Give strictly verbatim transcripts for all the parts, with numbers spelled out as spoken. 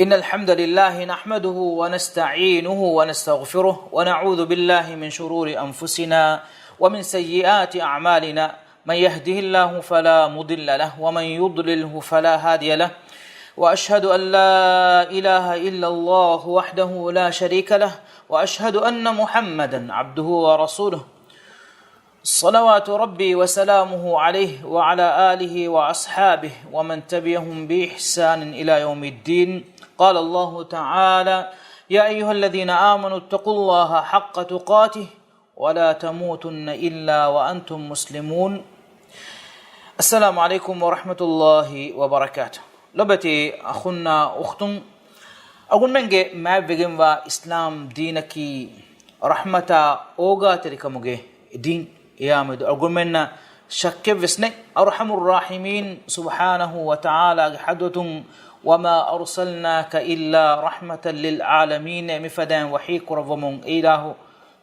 إن الحمد لله نحمده ونستعينه ونستغفره، ونعوذ بالله من شرور أنفسنا ومن سيئات أعمالنا. من يهده الله فلا مضل له، ومن يضلله فلا هادي له. وأشهد أن لا إله إلا الله وحده لا شريك له، وأشهد أن محمدا عبده ورسوله. صلوات ربي وسلامه عليه وعلى آله وأصحابه ومن تبعهم بإحسان إلى يوم الدين. قال الله تعالى: يا أيها الذين آمنوا اتقوا الله حق تقاته ولا تموتن إلا وأنتم مسلمون. السلام عليكم ورحمة الله وبركاته. ލޮބުވެތި އަޚުންނާ އުޚްތުން، އަޅުގަނޑުމެންގެ މާތްވެގެންވާ އިސްލާމް ދީނަކީ ރަޙްމަތާ އޯގާތެރިކަމުގެ ދީން. އެއާމެދު އަޅުގަނޑުމެންނަށް ޝައްކެއްވެސް ނެތް، އަރްޙަމުއްރާޙިމީން ސުބްޙާނަހޫ ވަތަޢާލާގެ ޙަޟްރަތުން، وما أرسلناك إلا رحمة للعالمين މިފަދައިން ވަޙީ ކުރައްވަމުން އެ އިލާހު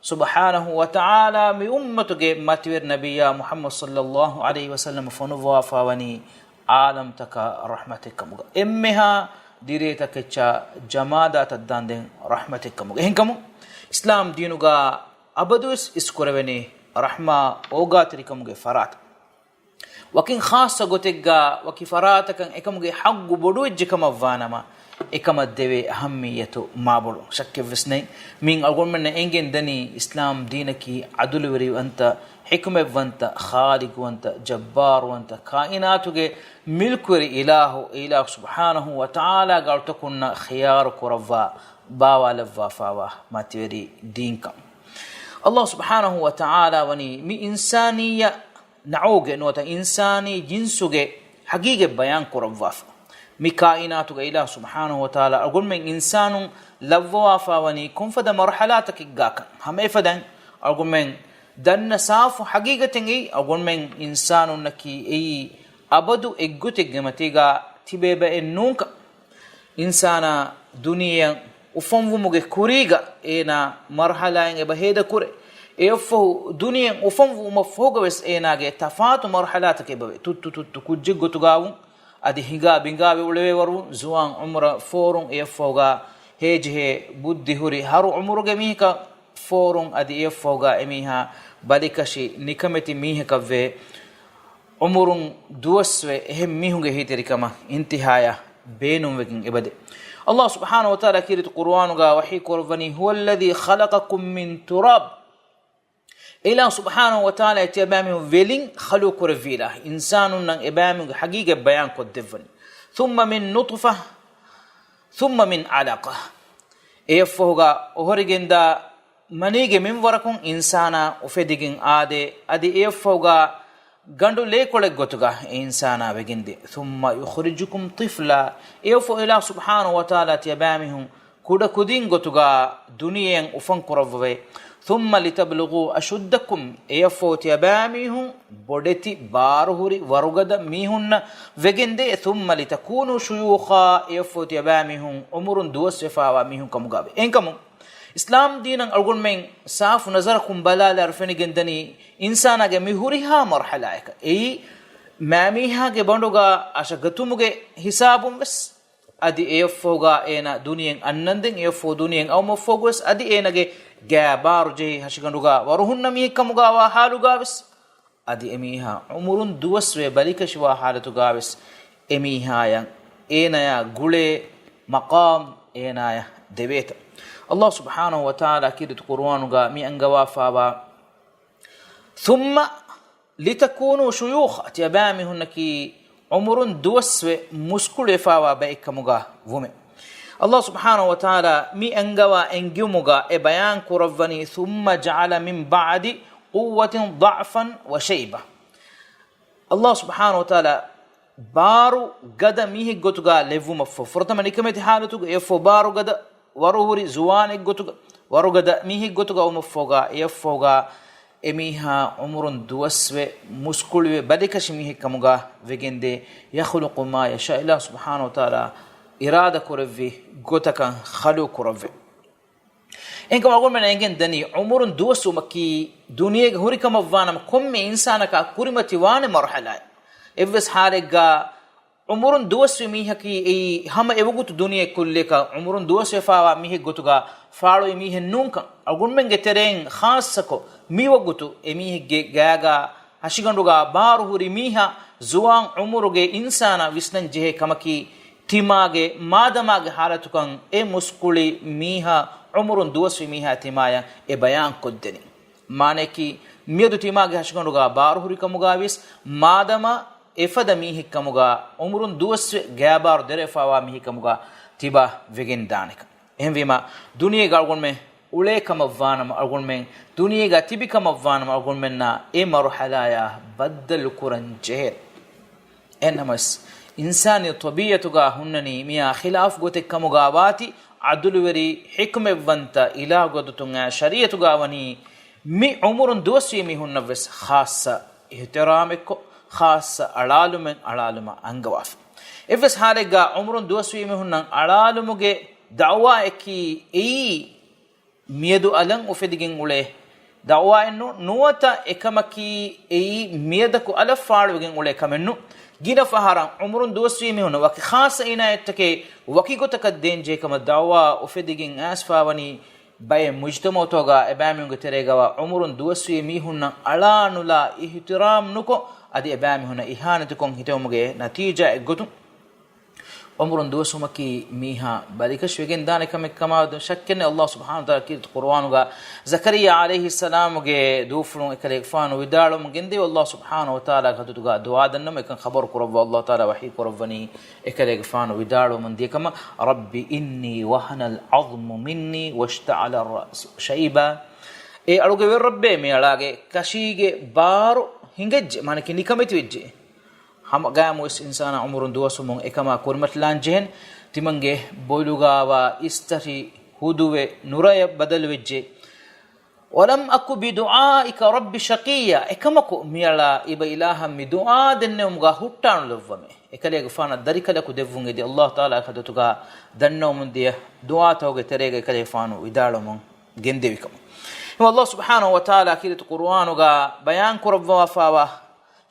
ސުބްޙާނަހޫ ވަތަޢާލާ މި އުއްމަތުގެ މަތިވެރި ނަބިއްޔާ މުޙައްމަދު ޞައްލައްލާހު ޢަލައިހި ވަސައްލަމަ ފޮނުއްވާފާވަނީ ޢާލަމްތަކަށް ރަޙްމަތެއްކަމުގަ، އެންމެހާ ދިރޭތަކެއްޗާ ޖަމާދާތަށް ދާންދެން ރަޙްމަތެއްކަމުގަ. އެހެންކަމުން، އިސްލާމް ދީނުގަ އަބަދުވެސް އިސްކުރެވެނީ ރަޙްމާ އޯގާތެރިކަމުގެ ފަރާތަށް. ވަކިން ޚާއްޞަ ގޮތެއްގަ ވަކި ފަރާތަކަށް އެކަމުގެ ޙައްޤު ބޮޑުވެއްޖެ ކަމަށްވާނަމަ، އެކަމަށް ދެވޭ އަހައްމިއްޔަތު މާބޮޑު. ޝައްކެއްވެސް ނެތް، މިއިން އަޅުގަނޑުމެންނަށް އެނގެން ދަނީ އިސްލާމް ދީނަކީ ޢަދުލުވެރިވަންތަ، ޙިކުމަތްވަންތަ، ޚާލިޤުވަންތަ، ޖައްބާރުވަންތަ، ކާއިނާތުގެ މިލްކުވެރި އިލާހު، އެ އިލާހު ސުބްޙާނަހޫ ވަތަޢާލާގެ އަޅުތަކުންނަށް ޚިޔާރު ކުރައްވާ، ބާވާލައްވާފާވާ މަތިވެރި ދީންކަން. ﷲ ސުބްޙާނަހޫ ވަތަޢާލާ ވަނީ މި އިންސާނިއްޔަ ނައުޢުގެ ނުވަތަ އިންސާނީ ޖިންސުގެ ޙަޤީޤަތް ބަޔާން ކުރައްވާފަ. މި ކާއިނާތުގަ އިލާހު ސުބްޙާނަހޫ ވަތަޢާލާ އަޅުގަނޑުމެން އިންސާނުން ލައްވަވާފާވަނީ ކޮންފަދަ މަރުޙަލާތަކެއްގާކަން ހަމައެފަދައިން އަޅުގަނޑުމެން ދަންނަ ސާފު ޙަޤީޤަތެއް އެއީ، އަޅުގަނޑުމެން އިންސާނުންނަކީ އެއީ އަބަދު އެއްގޮތެއްގެ މަތީގަ ތިބޭ ބައެއް ނޫންކަން. އިންސާނާ ދުނިޔެއަށް އުފަންވުމުގެ ކުރީގަ އޭނާ މަރުޙަލާއިން އެބަ ހޭދަކުރޭ. އެއަށްފަހު ދުނިޔެއަށް އުފަންވުމަށް ފަހުގަވެސް އޭނާގެ ތަފާތު މަރުޙަލާތަކެއް އެބަވޭ. ތުއްތު ތުއްތު ކުއްޖެއްގޮތުގަވުން، އަދި ހިނގާ ބިނގާވެ އުޅެވޭވަރު، ޒުވާން ޢުމުރަށް ފޯރުން، އެއަށްފަހުގަ ހޭޖެހޭ ބުއްދި ހުރި ހަރު ޢުމުރުގެ މީހަކަށް ފޯރުން، އަދި އެއަށްފަހުގަ އެމީހާ ބަލިކަށި ނިކަމެތި މީހަކަށްވޭ. ޢުމުރުން ދުވަސްވެ އެހެން މީހުންގެ އެހީތެރިކަމަށް އިންތިހާޔަށް ބޭނުންވެގެން އެބަދޭ. ﷲ ސުބްޙާނަހޫ ވަތަޢާލާ ކީރިތި ޤުރުއާނުގަ ވަޙީ ކުރައްވަނީ، هو الذي خلقكم من تراب. އެ އިލާހު ސުބްޙާނަހޫ ވަތަޢާލާ ތިޔަބައިމީހުން ވެލިން ޚަލްޤު ކުރެއްވި އިލާހު، އިންސާނުންނަށް އެބައިމީހުންގެ ޙަޤީޤަތް ބަޔާން ކޮށްދެއްވަނީ. ثم من نطفة، ثم من علقة. އެއަށްފަހުގަ އޮހޮރިގެންދާ މަނީގެ މިންވަރަކުން އިންސާނާ އުފެދިގެން އާދޭ، އަދި އެއަށްފަހުގަ ގަނޑު ލޭކޮޅެއްގޮތުގަ އެ އިންސާނާ ވެގެންދޭ. ثم يخرجكم طفلا. އެއަށްފަހު އިލާހު ސުބްޙާނަހޫ ވަތަޢާލާ ތިޔަބައިމީހުން ކުޑަކުދިން ގޮތުގަ ދުނިޔެއަށް އުފަން ކުރައްވަވޭ. ثم لتبلغوا أشدكم. އެއަށްފަހު ތިޔަބައިމީހުން ބޮޑެތި ބާރުހުރި ވަރުގަދަ މީހުންނަށް ވެގެންދޭ. ثم لتكونوا شيوخا. އެއަށްފަހު ތިޔަބައިމީހުން ޢުމުރުން ދުވަސްވެފާވާ މީހުން ކަމުގަވޭ. އެހެންކަމުން، އިސްލާމް ދީނަށް އަޅުގަނޑުމެން ސާފު ނަޒަރަކުން ބަލާލާއިރު ފެނިގެންދަނީ އިންސާނާގެ މި ހުރިހާ މަރުޙަލާއަކަށް. އެއީ، މާމީހާގެ ބަނޑުގަ އަށަގަތުމުގެ ހިސާބުން ވެސް، އަދި އެއަށްފަހުގަ އޭނާ ދުނިޔެއަށް އަންނަންދެން އެއަށްފަހު ދުނިޔެއަށް އައުމަށްފަހުގަވެސް، އަދި އޭނާގެ ގާ ބާރު ޖެހި ހަށިގަނޑުގަ ވަރުހުންނަ މީހެއްކަމުގަވާ ޙާލުގަވެސް، އަދި އެމީހާ ޢުމުރުން ދުވަސްވެ ބަލިކަށިވާ ޙާލަތުގަވެސް، އެމީހާޔަށް އޭނާޔާ ގުޅޭ މަޤާމް އޭނާޔަށް ދެވޭތަ؟ ﷲ ސުބްޙާނަހޫ ވަތަޢާލާ ކީރިތި ޤުރުއާނުގަ މި އަންގަވާފާވާ، ثم لتكونوا شيوخا، ތިޔަބައިމީހުންނަކީ ޢުމުރުން ދުވަސްވެ މުސްކުޅިވެފާވާ ބައެއްކަމުގަ ވުމެ. ﷲ ސުބްޙާނަހޫ ވަތަޢާލާ މި އަންގަވާ އެންގިވުމުގަ އެ ބަޔާން ކުރައްވަނީ، ثم جعل من بعد قوة ضعفا وشيبة. ﷲ ސުބްޙާނަހޫ ވަތަޢާލާ ބާރު ގަދަ މީހެއްގޮތުގަ ލެއްވުމަށްފަހު، ފުރަތަމަ ނިކަމެތި ޙާލަތުގަ، އެއަށްފަހު ބާރު ގަދަ ވަރުހުރި ޒުވާނެއްގޮތުގަ، ވަރުގަދަ މީހެއްގޮތުގަ ވުމަށްފަހުގަ، އެއަށްފަހުގަ އެމީހާ ޢުމުރުން ދުވަސްވެ މުސްކުޅިވެ ބަލިކަށި މީހެއްކަމުގަ ވެގެންދޭ. يخلق ما يشاء، ﷲ ސުބްޙާނަހޫ ވަތަޢާލާ އިރާދަ ކުރެއްވި ގޮތަކަށް ޚަލްޤު ކުރައްވޭ. އެހެންކަމުން އަޅުގަނޑުމެން އެނގެން ދަނީ، ޢުމުރުން ދުވަސްވުމަކީ ދުނިޔޭގަ ހުރިކަމަށްވާނަމަ ކޮންމެ އިންސާނަކާ ކުރިމަތިވާނެ މަރުޙަލާއެއް. އެއްވެސް ޙާލެއްގަ ޢުމުރުން ދުވަސްވި މީހަކީ އެއީ ހަމަ އެވަގުތު ދުނިޔެ ކުއްލިއަކަށް ޢުމުރުން ދުވަސްވެފާވާ މީހެއް ގޮތުގަ ފާޅުވި މީހެއް ނޫންކަން، އަޅުގަނޑުމެންގެ ތެރެއިން ޚާއްޞަކޮށް މިވަގުތު އެމީހެއްގެ ގާގަ ހަށިގަނޑުގަ ބާރު ހުރި މީހާ، ޒުވާން ޢުމުރުގެ އިންސާނާ ވިސްނަން ޖެހޭ ކަމަކީ، ތިމާގެ މާދަމާގެ ޙާލަތުކަން އެ މުސްކުޅި މީހާ، ޢުމުރުން ދުވަސްވި މީހާ ތިމާޔަށް އެ ބަޔާން ކޮށްދެނީ. މާނަޔަކީ، މިއަދު ތިމާގެ ހަށިގަނޑުގަ ބާރު ހުރި ކަމުގަ ވިޔަސް، މާދަމާ އެފަދަ މީހެއް ކަމުގަ، ޢުމުރުން ދުވަސްވެ ގާބާރު ދެރަވެފާވާ މީހެއް ކަމުގަ ތިބާ ވެގެން ދާނެކަން. އެހެންވީމަ، ދުނިޔޭގަ އަޅުގަނޑުމެން އުޅޭ ކަމަށްވާނަމަ، އަޅުގަނޑުމެން ދުނިޔޭގަ ތިބި ކަމަށްވާނަމަ، އަޅުގަނޑުމެންނަށް އެ މަރުޙަލާޔާ ބައްދަލު ކުރަން ޖެހޭ. އެހެންނަމަވެސް، އިންސާނީ ޠަބީޢަތުގަ ހުންނަނީ މިއާ ޚިލާފު ގޮތެއް ކަމުގަ ވާތީ، ޢަދުލުވެރި ޙިކުމަތްވަންތަ އިލާހުގެ ދުތުން އާ ޝަރީޢަތުގަ ވަނީ، މި ޢުމުރުން ދުވަސްވީ މީހުންނަށްވެސް ޚާއްޞަ އިޙްތިރާމެއްކޮށް، ޚާއްޞަ އަޅާލުމެއް އަޅާލުމަށް އަންގަވާފަ. އެއްވެސް ޙާލެއްގަ ޢުމުރުން ދުވަސްވީ މީހުންނަށް އަޅާލުމުގެ ދަޢުވާއަކީ އެއީ، މިއަދު އަލަށް އުފެދިގެން އުޅޭ ދަޢުވާއެއްނު، ނުވަތަ އެކަމަކީ އެއީ މިއަދަކު އަލަށް ފާޅުވެގެން އުޅޭ ކަމެއްނު. ގިނަ ފަހަރަށް ޢުމުރުން ދުވަސްވީ މީހުންނަށް ވަކި ޚާއްޞަ އިނާޔަތްތަކެއް ވަކި ގޮތަކަށް ދޭންޖެހޭ ކަމަށް ދަޢުވާ އުފެދިގެން އައިސްފާވަނީ، ބައެއް މުޖްތަމަޢުތަކުގަ އެބައިމީހުންގެ ތެރޭގަވާ ޢުމުރުން ދުވަސްވީ މީހުންނަށް އަޅާ ނުލާ އިޙްތިރާމް ނުކޮށް، އަދި އެބައިމީހުންނަށް އިހާނެތިކޮށް ހިތެވުމުގެ ނަތީޖާއެއްގޮތުން، ޢުމުރުން ދުވަސްވުމަކީ މީހާ ބަލިކަށި ވެގެން ދާނެ ކަމެއް ކަމާ ޝައްކެއް ނެތް. ﷲ ސުބްޙާނަހޫ ވަތަޢާލާ ކީރިތި ޤުރުއާނުގަ ޒަކަރިއްޔާ ޢަލައިހިއްސަލާމުގެ ދޫފުޅުން އެކަލޭގެފާނު ވިދާޅުވަމުން ގެންދެވި، ﷲ ސުބްޙާނަހޫ ވަތަޢާލާގެ ޙަޟްރަތުގަ ދުޢާ ދަންނަމުން އެކަން ޚަބަރު ކުރައްވާ، ﷲ ތަޢާލާ ވަޙީ ކުރައްވަނީ އެކަލޭގެފާނު ވިދާޅުވަމުން ދިޔަ ކަމަށް، رب إني وهن العظم مني واشتعل الرأس شيبا. އޭ އަޅުގެ ވެރި ރައްބޭ، މި އަޅާގެ ކަށީގެ ބާރު ހިނގައްޖެ، މާނަކީ ނިކަމެތިވެއްޖެ. ހަމަ ގައިމުވެސް އިންސާނާ ޢުމުރުން ދުވަސްވުމުން އެކަމާ ކުރިމަތިލާން ޖެހެން، ތިމަންގެ ބޮލުގާވާ އިސްތަށި ހުދުވެ ނުރަޔަށް ބަދަލުވެއްޖެ. ولم أك بدعائك رب شقيا. އެކަމަކު މިއަޅާ އިބަ އިލާހަށް މި ދުޢާ ދެންނެވުމުގަ ހުއްޓާނުލައްވަމޭ. އެކަލޭގެފާނަށް ދަރިކަލަކު ދެއްވުން އެދި ﷲ ތަޢާލާގެ ޙަޟްރަތުގަ ދަންނަވަމުން ދިޔަ ދުޢާތަކުގެ ތެރޭގަ އެކަލޭގެފާނު ވިދާޅުވަމުން ގެންދެވި ކަމަށް. އެހެންވެ، ﷲ ސުބްޙާނަހޫ ވަތަޢާލާ ކީރިތި ޤުރުއާނުގަ ބަޔާން ކުރައްވާފައިވާ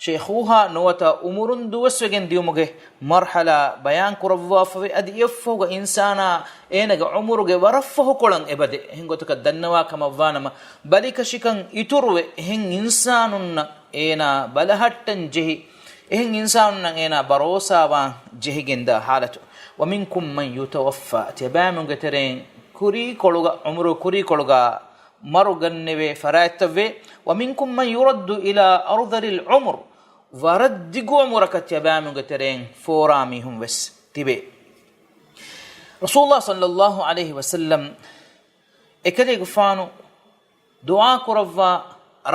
ޝައިޚުހާ ނުވަތަ ޢުމުރުން ދުވަސްވެގެން ދިޔުމުގެ މަރްޙަލާ ބަޔާން ކުރައްވާފަވޭ. އަދި އެއަށްފަހުގަ އިންސާނާ އޭނާގެ ޢުމުރުގެ ވަރަށްފަހުކޮޅަށް އެބަދޭ. އެހެން ގޮތަކަށް ދަންނަވާ ކަމަށްވާނަމަ، ބަލިކަށިކަން އިތުރުވެ، އެހެން އިންސާނުންނަށް އޭނާ ބަލަހައްޓަން ޖެހި، އެހެން އިންސާނުންނަށް އޭނާ ބަރޯސާވާން ޖެހިގެންދާ ޙާލަތު. ومنكم من يتوفى. ތިޔަބައިމީހުންގެ ތެރެއިން ކުރީކޮޅުގަ، ޢުމުރު ކުރީކޮޅުގަ މަރު ގަންނެވޭ ފަރާތްތައްވޭ. ومنكم من يرد إلى أرذل العمر. ވަރަށް ދިގު ޢުމުރަކަށް ތިޔަބައިމީހުންގެ ތެރެއިން ފޯރާ މީހުން ވެސް ތިބޭ. ރަސޫލުﷲ ޞައްލަﷲު ޢަލައިހި ވަސައްލަމް އެކަލޭގެފާނު ދުޢާ ކުރައްވާ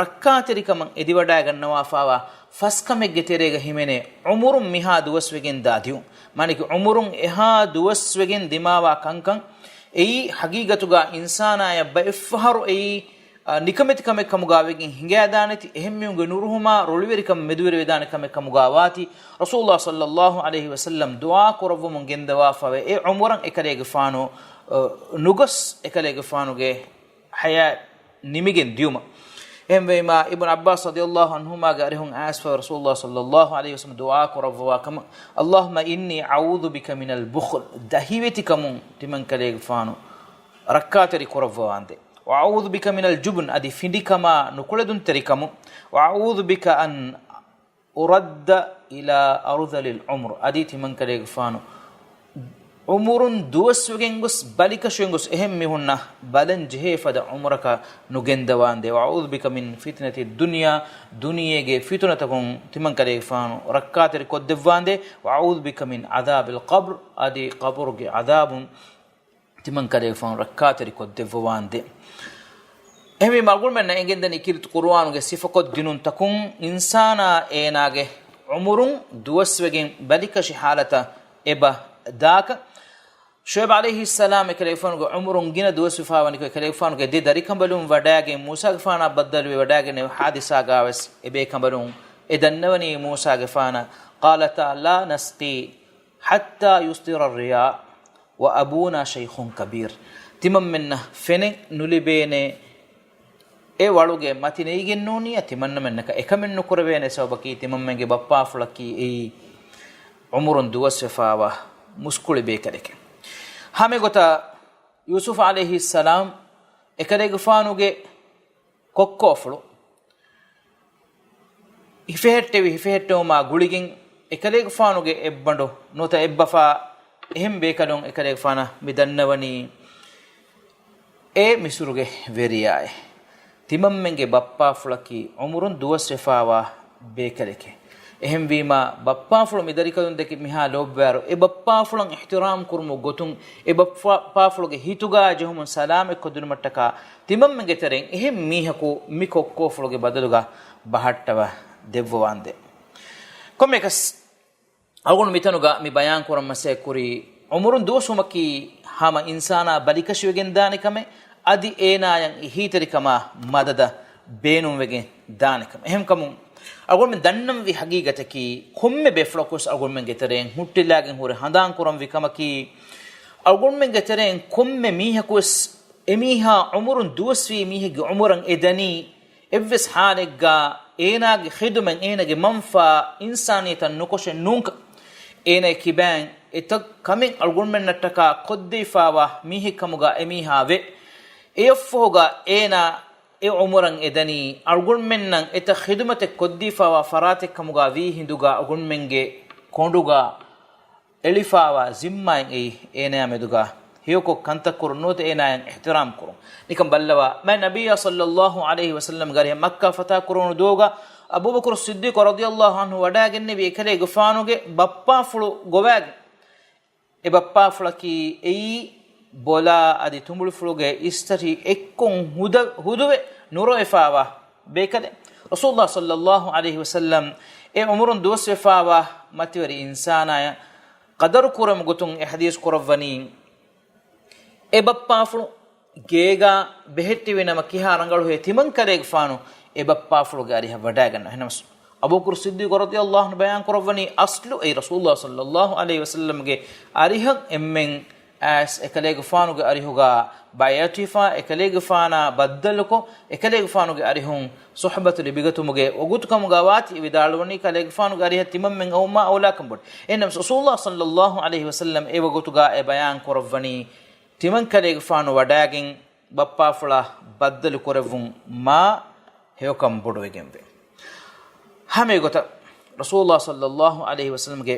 ރައްކާތެރިކަމަށް އެދިވަޑައިގަންނަވާފައިވާ ފަސް ކަމެއްގެ ތެރޭގަ ހިމެނޭ ޢުމުރުން މިހާ ދުވަސްވެގެން ދާ ދިޔުން. މާނައަކީ ޢުމުރުން އެހާ ދުވަސްވެގެން ދިމާވާ ކަންކަން. އެއީ ޙަޤީޤަތުގަ އިންސާނާޔަށް ބައެއްފަހަރު އެއީ، އާ، ނިކަމެތި ކަމެއް ކަމުގަ ވެގެން ހިނގައިދާނެތި، އެހެންމީހުންގެ ނުރުހުމާ ރުޅިވެރިކަން މެދުވެރިވެދާނެ ކަމެއް ކަމުގަ ވާތީ، ރަސޫލުﷲ ޞައްލަﷲު ޢަލައިހި ވަސައްލަމް ދުޢާ ކުރައްވަމުން ގެންދަވާފަވޭ އެ ޢުމުރަށް އެކަލޭގެފާނު، އަ، ނުގޮސް އެކަލޭގެފާނުގެ ޙަޔާތް ނިމިގެން ދިޔުމަށް. އެހެންވީމާ، އިބްނު ޢައްބާސް ރަޟިޔަﷲު ޢަންހުމާގެ އަރިހުން އައިސްފަވެ ރަސޫލުﷲ ޞައްލަﷲު ޢަލައިހި ވަސައްލަމަ ދުޢާ ކުރައްވަވާ ކަމަށް، اللهم إني أعوذ بك من البخل، ދަހިވެތިކަމުން ތިމަންކަލޭގެފާނު ރައްކާތެރި ކުރައްވަވާނދޭ. وأعوذ بك من الجبن، އަދި ފިނޑިކަމާ ނުކުޅެދުންތެރިކަމުން. وأعوذ بك أن أرد إلى أرذل العمر، އަދި ތިމަންކަލޭގެފާނު ޢުމުރުން ދުވަސްވެގެން ގޮސް، ބަލިކަށިވެގެން ގޮސް، އެހެން މީހުންނަށް ބަލަން ޖެހޭ ފަދަ ޢުމުރަކަށް ނުގެންދަވާނދޭ. وأعوذ بك من فتنة الدنيا، ދުނިޔޭގެ ފިތުނަތަކުން ތިމަންކަލޭގެފާނު ރައްކާތެރި ކޮށްދެއްވާނދޭ. وأعوذ بك من عذاب القبر، އަދި ޤަބުރުގެ ޢަޛާބުން ތިމަންކަލޭގެފާނު ރައްކާތެރި ކޮށްދެއްވަވާނދޭ. އެހެންވީމަ، އަޅުގަނޑުމެންނަށް އެނގެންދަނީ ކީރިތި ޤުރުއާނުގެ ސިފަކޮށްދިނުންތަކުން އިންސާނާ އޭނާގެ ޢުމުރުން ދުވަސްވެގެން ބަލިކަށި ޙާލަތަށް އެބަ ދާކަށް. ޝުޢައިބު ޢަލައިހިއްސަލާމް އެކަލޭގެފާނުގެ ޢުމުރުން ގިނަ ދުވަސް ވެފާވަނިކޮށް، އެކަލޭގެފާނުގެ ދެ ދަރިކަނބަލުން ވަޑައިގެން މޫސާގެފާނާ ބައްދަލުވެ ވަޑައިގެންނެވި ޙާދިސާގާވެސް އެ ބޭކަނބަލުން އެ ދަންނަވަނީ މޫސާގެފާނަށް، قالتا لا نسقي حتى يصدر الرعاء وأبونا شيخ كبير. ތިމަންމެންނަށް ފެނެއް ނުލިބޭނެ، އެ ވަޅުގެ މަތި ނެތިގެން ނޫނިއްޔާ ތިމަންމެންނަކަށް އެކަމެއް ނުކުރެވޭނެ، ސަބަބަކީ ތިމަންމެންގެ ބައްޕާފުޅަކީ އެއީ ޢުމުރުން ދުވަސްވެފާވާ މުސްކުޅި ބޭކަލެކެ. ހަމަ ގޮތަށް ޔޫސުފް ޢަލައިހިއްސަލާމް އެކަލޭގެފާނުގެ ކޮއްކޯފުޅު ހިފެހެއްޓެވި ހިފެހެއްޓެވުމާ ގުޅިގެން އެކަލޭގެފާނުގެ އެއްބަނޑު ނުވަތަ އެއްބަފާ އެހެން ބޭކަލުން އެކަލޭގެފާނަށް މި ދަންނަވަނީ، އޭ މިސުރުގެ ވެރިޔާއޭ! ތިމަންމެންގެ ބައްޕާފުޅަކީ ޢުމުރުން ދުވަސްވެފާވާ ބޭކަލެކޭ. އެހެންވީމާ، ބައްޕާފުޅު މި ދަރިކަލުން ދެކި މިހާ ލޯބިވާއިރު، އެ ބައްޕާފުޅަށް އިޙްތިރާމް ކުރުމުގެ ގޮތުން، އެ ބައްޕާފުޅުގެ ހިތުގާ ޖެހުމުން ސަލާމަތްކޮށްދިނުމަށްޓަކާ، ތިމަންމެންގެ ތެރެއިން އެހެން މީހަކު މި ކޮއްކޯފުޅުގެ ބަދަލުގަ ބަހައްޓަވަ ދެއްވަވާނދޭ. ކޮންމެއަކަސް، އަޅުގަނޑު މިތަނުގަ މި ބަޔާން ކުރަން މަސައްކަތް ކުރީ، ޢުމުރުން ދުވަސްވުމަކީ ހަމަ އިންސާނާ ބަލިކަށިވެގެން ދާނެ ކަމެއް، އަދި އޭނާޔަށް އެހީތެރިކަމާ މަދަދަށް ބޭނުންވެގެން ދާނެ ކަމެއް. އެހެންކަމުން، އަޅުގަނޑުމެން ދަންނަންވީ ހަގީގަތަކީ، ކޮންމެ ބޭފުޅަކުވެސް އަޅުގަނޑުމެންގެ ތެރެއިން ހުއްޓިލާގެން ހުރެ ހަނދާން ކުރަންވީ ކަމަކީ، އަޅުގަނޑުމެންގެ ތެރެއިން ކޮންމެ މީހަކުވެސް އެމީހާ ޢުމުރުން ދުވަސްވީ މީހެއްގެ ޢުމުރަށް އެ ދަނީ، އެއްވެސް ޙާލެއްގަ އޭނާގެ ޚިދުމަތް، އޭނާގެ މަންފާ އިންސާނިއްޔަތަށް ނުކޮށެއް ނޫންކަން. އޭނާގެ ކިބައިން އެތައް ކަމެއް އަޅުގަނޑުމެންނަށްޓަކާ ކޮށްދެވިފާވާ މީހެއްކަމުގަ އެމީހާ ވޭ. އެއަށްފަހުގަ އޭނާ އެ ޢުމުރަށް އެދަނީ، އަޅުގަނޑުމެންނަށް އެތައް ޚިދުމަތެއް ކޮށްދީފާވާ ފަރާތެއްކަމުގަ ވީ ހިނދުގަ އަޅުގަނޑުމެންގެ ކޮނޑުގަ އެޅިފާވާ ޒިންމާއެއް އެއީ އޭނާޔާ މެދުގަ ހެޔޮކޮށް ކަންތައް ކުރުން ނުވަތަ އޭނާޔަށް އިޙްތިރާމް ކުރުން. ނިކަން ބައްލަވާ، މާތް ނަބިއްޔާ ޞައްލައްލާހު ޢަލައިހި ވަސައްލަމްގެ އަރިހަށް މައްކާ ފަތާ ކުރެވުނު ދުވަހުގަ އަބޫބަކުރު ޞިއްދީޤު ރަޟިޔައްލާހު ޢަންހު ވަޑައިގެންނެވި އެކަލޭގެފާނުގެ ބައްޕާފުޅު ގޮވާގެން. އެ ބައްޕާފުޅަކީ އެއީ ބޮލާ އަދި ތުނބުޅިފުޅުގެ އިސްތަށި އެއްކޮށް ހުދަ-، ހުދުވެ ނުރޮއެފާވާ ބޭކަލެއް. ރަސޫލުﷲ ޞައްލައްލާހު ޢަލައިހި ވަސައްލަމް އެ ޢުމުރުން ދުވަސްވެފާވާ މަތިވެރި އިންސާނާޔަށް ޤަދަރު ކުރެވުމުގެ ގޮތުން އެ ޙަދީޘް ކުރައްވަނީ، އެ ބައްޕާފުޅު ގޭގަ ބެހެއްޓިވި ނަމަ ކިހާ ރަނގަޅުހޭ ތިމަން ކަލޭގެފާނު އެ ބައްޕާފުޅުގެ އަރިހަށް ވަޑައިގަންނަވާ. އެހެނަސް އަބޫބަކުރު ޞިއްދީޤު ރަޟިޔައްލާހު ޢަންހު ބަޔާން ކުރައްވަނީ އަޞްލު އެއީ ރަސޫލުﷲ ޞައްލައްލާހު ޢަލައިހި ވަސައްލަމްގެ އަރިހަށް އެންމެން އައިސް އެކަލޭގެފާނުގެ އަރިހުގަ ބައިޢަތުވެފާ، އެކަލޭގެފާނާ ބައްދަލުކޮށް، އެކަލޭގެފާނުގެ އަރިހުން ޞުޙްބަތު ލިބިގަތުމުގެ ވަގުތުކަމުގަ ވާތީ ވިދާޅުވަނީ ކަލޭގެފާނުގެ އަރިހަށް ތިމަންމެން އައުމާ އައުލާކަން ބޮޑު. އެހެނަސް ރަސޫލުﷲ ޞައްލައްލާހު ޢަލައިހި ވަސައްލަމް އެ ވަގުތުގަ އެ ބަޔާން ކުރައްވަނީ ތިމަން ކަލޭގެފާނު ވަޑައިގެން ބައްޕާފުޅާ ބައްދަލު ކުރެއްވުން މާ ހެޔޮކަން ބޮޑުވެގެންވޭ. ހަމަ އެގޮތަށް ރަސޫލުﷲ ޞައްލައްލާހު ޢަލައިހި ވަސައްލަމްގެ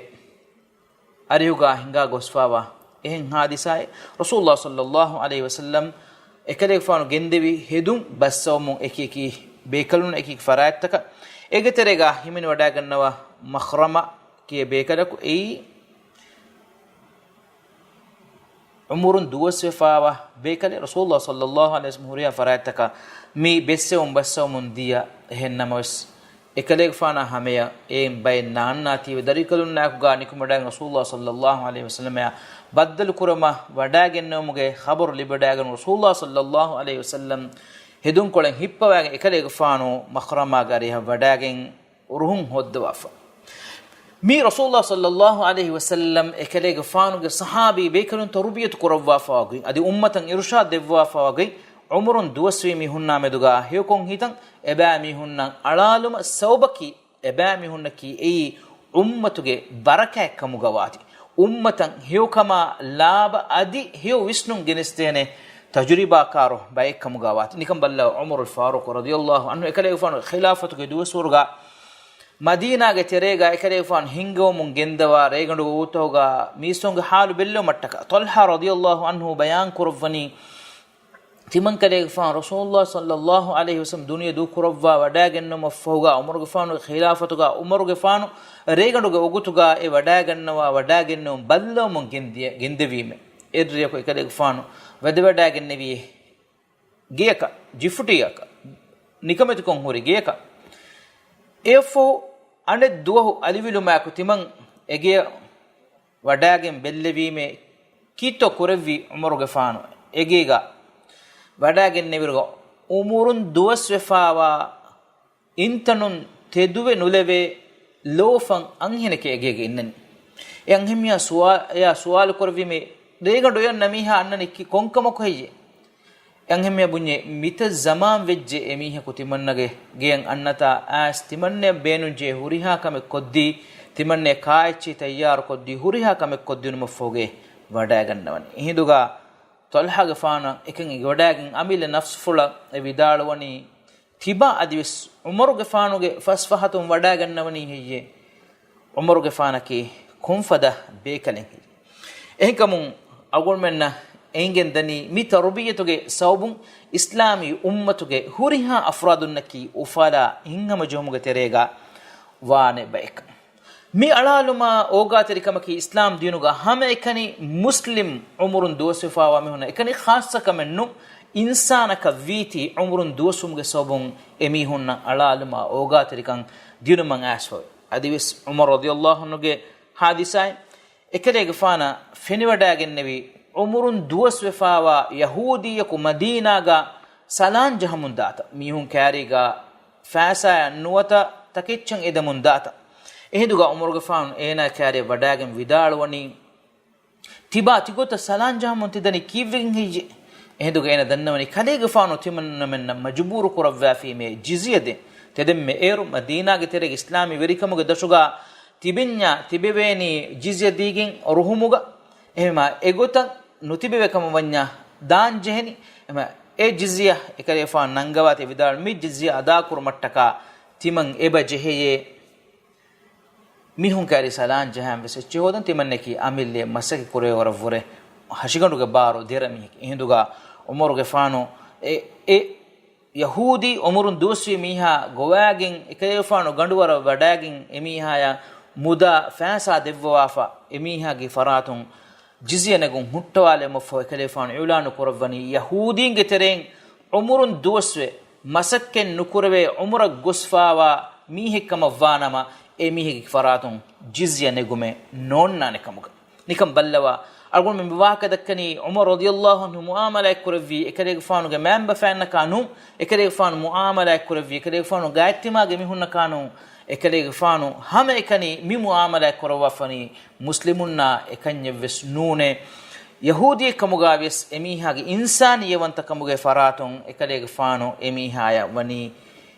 އަރިހުގަ ހިނގާ ގޮސްފާވާ އެހެން ޙާދިސާއެއް ރަސޫލުﷲ ޞައްލައްލާހު ޢަލައިހި ވަސައްލަމް އެކަލޭގެފާނު ގެންދެވި ހެދުން ބައްސަވަމުން އެކި އެކި ބޭކަލުން އެކި އެކި ފަރާތްތަކަށް. އޭގެ ތެރޭގަ ހިމެނިވަޑައިގަންނަވާ މަޚްރަމާ ކިޔޭ ބޭކަލަކު އެއީ ޢުމުރުން ދުވަސްވެފާވާ ބޭކަލެއް. ރަސޫލުﷲ ޞައްލައްލާހު ޢަލައިހި ވަސައްލަމް ހުރިހާ ފަރާތްތަކަށް މި ބެއްސެވުން ބައްސަވަމުން ދިޔަ. އެހެން ނަމަވެސް، އެކަލޭގެފާނާ ހަމަޔަށް އެއިން ބައެއް ނާންނާތީވެ ދަރިކަލުންނާއެކުގަ ނިކުމެވަޑައިގެން ރަސޫލުﷲ ޞައްލައްލާހު ޢަލައިހި ވަސައްލަމައާ ބައްދަލު ކުރަމަށް ވަޑައިގެންނެވުމުގެ ޚަބަރު ލިބިވަޑައިގެން ރަސޫލުﷲ ޞައްލައްލާހު ޢަލައިހި ވަސައްލަމް ހެދުންކޮޅެއް ހިއްޕަވައިގެން އެކަލޭގެފާނު މަޚްރަމާގެ އަރިހަށް ވަޑައިގެން ރުހުން ހޯއްދަވާފަ. މީ ރަސޫލުﷲ ޞައްލައްލާހު ޢަލައިހި ވަސައްލަމް އެކަލޭގެފާނުގެ ޞަޙާބީ ބޭކަލުން ތަރުބިޔަތު ކުރައްވާފަވާ ގޮތް، އަދި އުއްމަތަށް އިރުޝާދު ދެއްވާފަވާ ގޮތް، ޢުމުރުން ދުވަސްވީ މީހުންނާ މެދުގަ ހެޔޮކޮށް ހިތަން އެބައިމީހުންނަށް އަޅާލުމަށް ސަބަބަކީ، އެބައިމީހުންނަކީ އެއީ އުއްމަތުގެ ބަރަކާތްކަމުގަ ވާތީ، އުއްމަތަށް ހެޔޮކަމާ ލާބަ އަދި ހެޔޮ ވިސްނުން ގެނެސްދޭނެ ތަޖުރިބާކާރު ބައެއްކަމުގަ ވާތީ. ނިކަން ބައްލަވާ، ޢުމަރުލް ފާރޫޤު ރަޟިޔައްލާހު ޢަންހު އެކަލޭގެފާނުގެ ޚިލާފަތުގެ ދުވަސްވަރުގަ މަދީނާގެ ތެރޭގަ އެކަލޭގެފާނު ހިންގެވުމުން ގެންދަވާ ރޭގަނޑުގެ އޮގުތަކުގަ މީސްތަކުންގެ ޙާލު ބެއްލެވުމަށްޓަކާ، ޠަލްޙާ ރަޟިޔައްލާހު ޢަންހު ބަޔާން ކުރައްވަނީ، ތިމަން ކަލޭގެފާނު ރަސޫލުﷲ ޞައްލައްލާހު ޢަލައިހި ވަސައްލަމް ދުނިޔެ ދޫކުރައްވާ ވަޑައިގެންނެވުމަށްފަހުގަ، ޢުމަރުގެފާނުގެ ޚިލާފަތުގަ، ޢުމަރުގެފާނު ރޭގަނޑުގެ އޮގުތުގަ އެ ވަޑައިގަންނަވާ ވަޑައިގެންނެވުން ބައްލަވަމުން ގެންދިޔަ-، ގެންދެވީމޭ. އެއްރެއަކު އެކަލޭގެފާނު ވަދެވަޑައިގެންނެވީ ގެޔަކަށް، ޖިފުޓީއަކަށް، ނިކަމެތިކޮށް ހުރި ގެޔަކަށް. އެއަށްފަހު އަނެއް ދުވަހު އަލިވިލުމާއެކު ތިމަން އެގެޔަށް ވަޑައިގެން ބެއްލެވީމޭ. ކީއްތޯ ކުރެއްވީ ޢުމަރުގެފާނު؟ އެގޭގަ ވަޑައިގެންނެވިއިރުގަ އުމުރުން ދުވަސްވެފާވާ އިންތަނުން ތެދުވެ ނުލެވޭ ލޯފަން އަންހެނެކޭ އެގޭގަ އިންނަނީ. އެ އަންހެންމީހާ ސުވާ-، އެޔާ ސުވާލު ކުރެއްވީމޭ، ރޭގަނޑު އެ އަންނަ މީހާ އަންނަނީ ކި-، ކޮންކަމަކު ހެއްޔޭ؟ އެ އަންހެންމީހާ ބުންޏޭ، މިތައް ޒަމާން ވެއްޖެ އެ މީހަކު ތިމަންނަގެ ގެޔަށް އަންނަތާ އައިސް ތިމަންނަޔަށް ބޭނުންޖެހޭ ހުރިހާ ކަމެއް ކޮށްދީ، ތިމަންނޭ ކާއެއްޗި ތައްޔާރުކޮށްދީ ހުރިހާ ކަމެއް ކޮށްދިނުމަށްފަހުގެ ވަޑައިގަންނަވަނީ. އެހިނދުގަ ޠަލްޙާގެފާނަށް އެކަން ވަޑައިގެން އަމިއްލަ ނަފްސުފުޅަށް އެ ވިދާޅުވަނީ، ތިބާ އަދިވެސް ޢުމަރުގެފާނުގެ ފަސްފަހަތުން ވަޑައިގަންނަވަނީ ހެއްޔޭ؟ ޢުމަރުގެފާނަކީ ކޮންފަދަ ބޭކަލެއް ހެއްޔޭ؟ އެހެންކަމުން އަޅުގަނޑުމެންނަށް އެނގެން ދަނީ މި ތަރުބިއްޔަތުގެ ސަބަބުން އިސްލާމީ އުއްމަތުގެ ހުރިހާ އަފްރާދުންނަކީ އުފާލާ ހިތްހަމަޖެހުމުގެ ތެރޭގަ ވާނެ ބަޔަކަށް. މި އަޅާލުމާ އޯގާތެރިކަމަކީ އިސްލާމް ދީނުގަ ހަމައެކަނި މުސްލިމް ޢުމުރުން ދުވަސްވެފާވާ މީހުންނަށް އެކަނި ޚާއްޞަ ކަމެއް ނޫން. އިންސާނަކަށް ވީތީ ޢުމުރުން ދުވަސްވުމުގެ ސަބަބުން އެމީހުންނަށް އަޅާލުމާ އޯގާތެރިކަން ދިނުމަށް އައިސްފަވޭ. އަދިވެސް ޢުމަރު ރަޟިޔަﷲ ޢަންހުގެ ޙާދިސާއިން އެކަލޭގެފާނަށް ފެނިވަޑައިގެންނެވި، ޢުމުރުން ދުވަސްވެފާވާ ޔަހޫދީއަކު މަދީނާގަ ސަލާން ޖަހަމުން ދާތަ، މީހުން ކާރީގަ ފައިސާއަށް ނުވަތަ ތަކެއްޗަށް އެދެމުން ދާތަ. އެހިނދުގަ ޢުމަރުގެފާނު އޭނާ ކާރިއަށް ވަޑައިގެން ވިދާޅުވަނީ، ތިބާ ތިގޮތަށް ސަލާން ޖަހަމުން ތިދަނީ ކީއްވެގެން ހެއްޔޭ؟ އެހިނދުގަ އޭނަ ދަންނަވަނީ ކަލޭގެފާނު ތިމަންނަމެންނަށް މަޖުބޫރު ކުރައްވާފީމޭ ޖިޒްޔަ ދޭން. ތެދެންމެ އޭރު މަދީނާގެ ތެރޭގެ އިސްލާމީ ވެރިކަމުގެ ދަށުގަ ތިބެންޏާ ތިބެވޭނީ ޖިޒްޔަ ދީގެން ރުހުމުގަ. އެހެމާ އެގޮތަށް ނުތިބެވޭ ކަމަށް ވަންޏާ ދާން ޖެހެނީ. އެހެމާ އެ ޖިޒްޔަ އެކަލޭފާނު ނަންގަވާތީ ވިދާޅު މި ޖިޒްޔަ އަދާކުރުމަށްޓަކާ ތިމަން އެބަ ޖެހެޔޭ. މީހުން ކާރި ސަލާން ޖަހާން ވެސް އެއްޗެއް ހޯދަން ތިމަންނަކީ އަމިއްލައަށް މަސައްކަތް ކުރެވޭ ވަރަށް ވުރެ ހަށިގަނޑުގެ ބާރު ދެރަ މީހެކޭ. އެހިނދުގަ ޢުމަރުގެފާނު އެ، އެ ޔަހޫދީ ޢުމުރުން ދުވަސްވީ މީހާ ގޮވާގެން އެކަލޭގެފާނު ގަނޑުވަރަށް ވަޑައިގެން އެމީހާޔަށް މުދާ ފައިސާ ދެއްވަވާފަ އެމީހާގެ ފަރާތުން ޖިޒްޔަ ނެގުން ހުއްޓަވާލެވުމަށްފަހު އެކަލޭގެފާނު އިޢުލާނު ކުރައްވަނީ ޔަހޫދީންގެ ތެރެއިން ޢުމުރުން ދުވަސްވެ މަސައްކަތް ނުކުރެވޭ ޢުމުރަށް ގޮސްފާވާ މީހެއް ކަމަށްވާނަމަ، އެ މީހެއްގެ ފަރާތުން ޖިޒްޔަ ނެގުމެއް ނޯންނާނެ ކަމުގަ. ނިކަން ބައްލަވާ، އަޅުގަނޑުމެން މި ވާހަކަ ދައްކަނީ ޢުމަރު ރަޟިޔަﷲ ޢަންހު މުޢާމަލާތް ކުރެއްވީ އެކަލޭގެފާނުގެ މައިންބަފައިންނަކާ ނޫން، އެކަލޭގެފާނު މުޢާމަލާތް ކުރެއްވީ އެކަލޭގެފާނު ގާތްތިމާގެ މީހުންނަކާ ނޫން، އެކަލޭގެފާނު ހަމައެކަނި މި މުޢާމަލާތް ކުރައްވާފަނީ މުސްލިމުންނާ އެކަންޏެއްވެސް ނޫނޭ. ޔަހޫދީއެއް ކަމުގަ ވިޔަސް އެމީހާގެ އިންސާނިއްޔަވަންތަކަމުގެ ފަރާތުން އެކަލޭގެފާނު އެމީހާޔަށް ވަނީ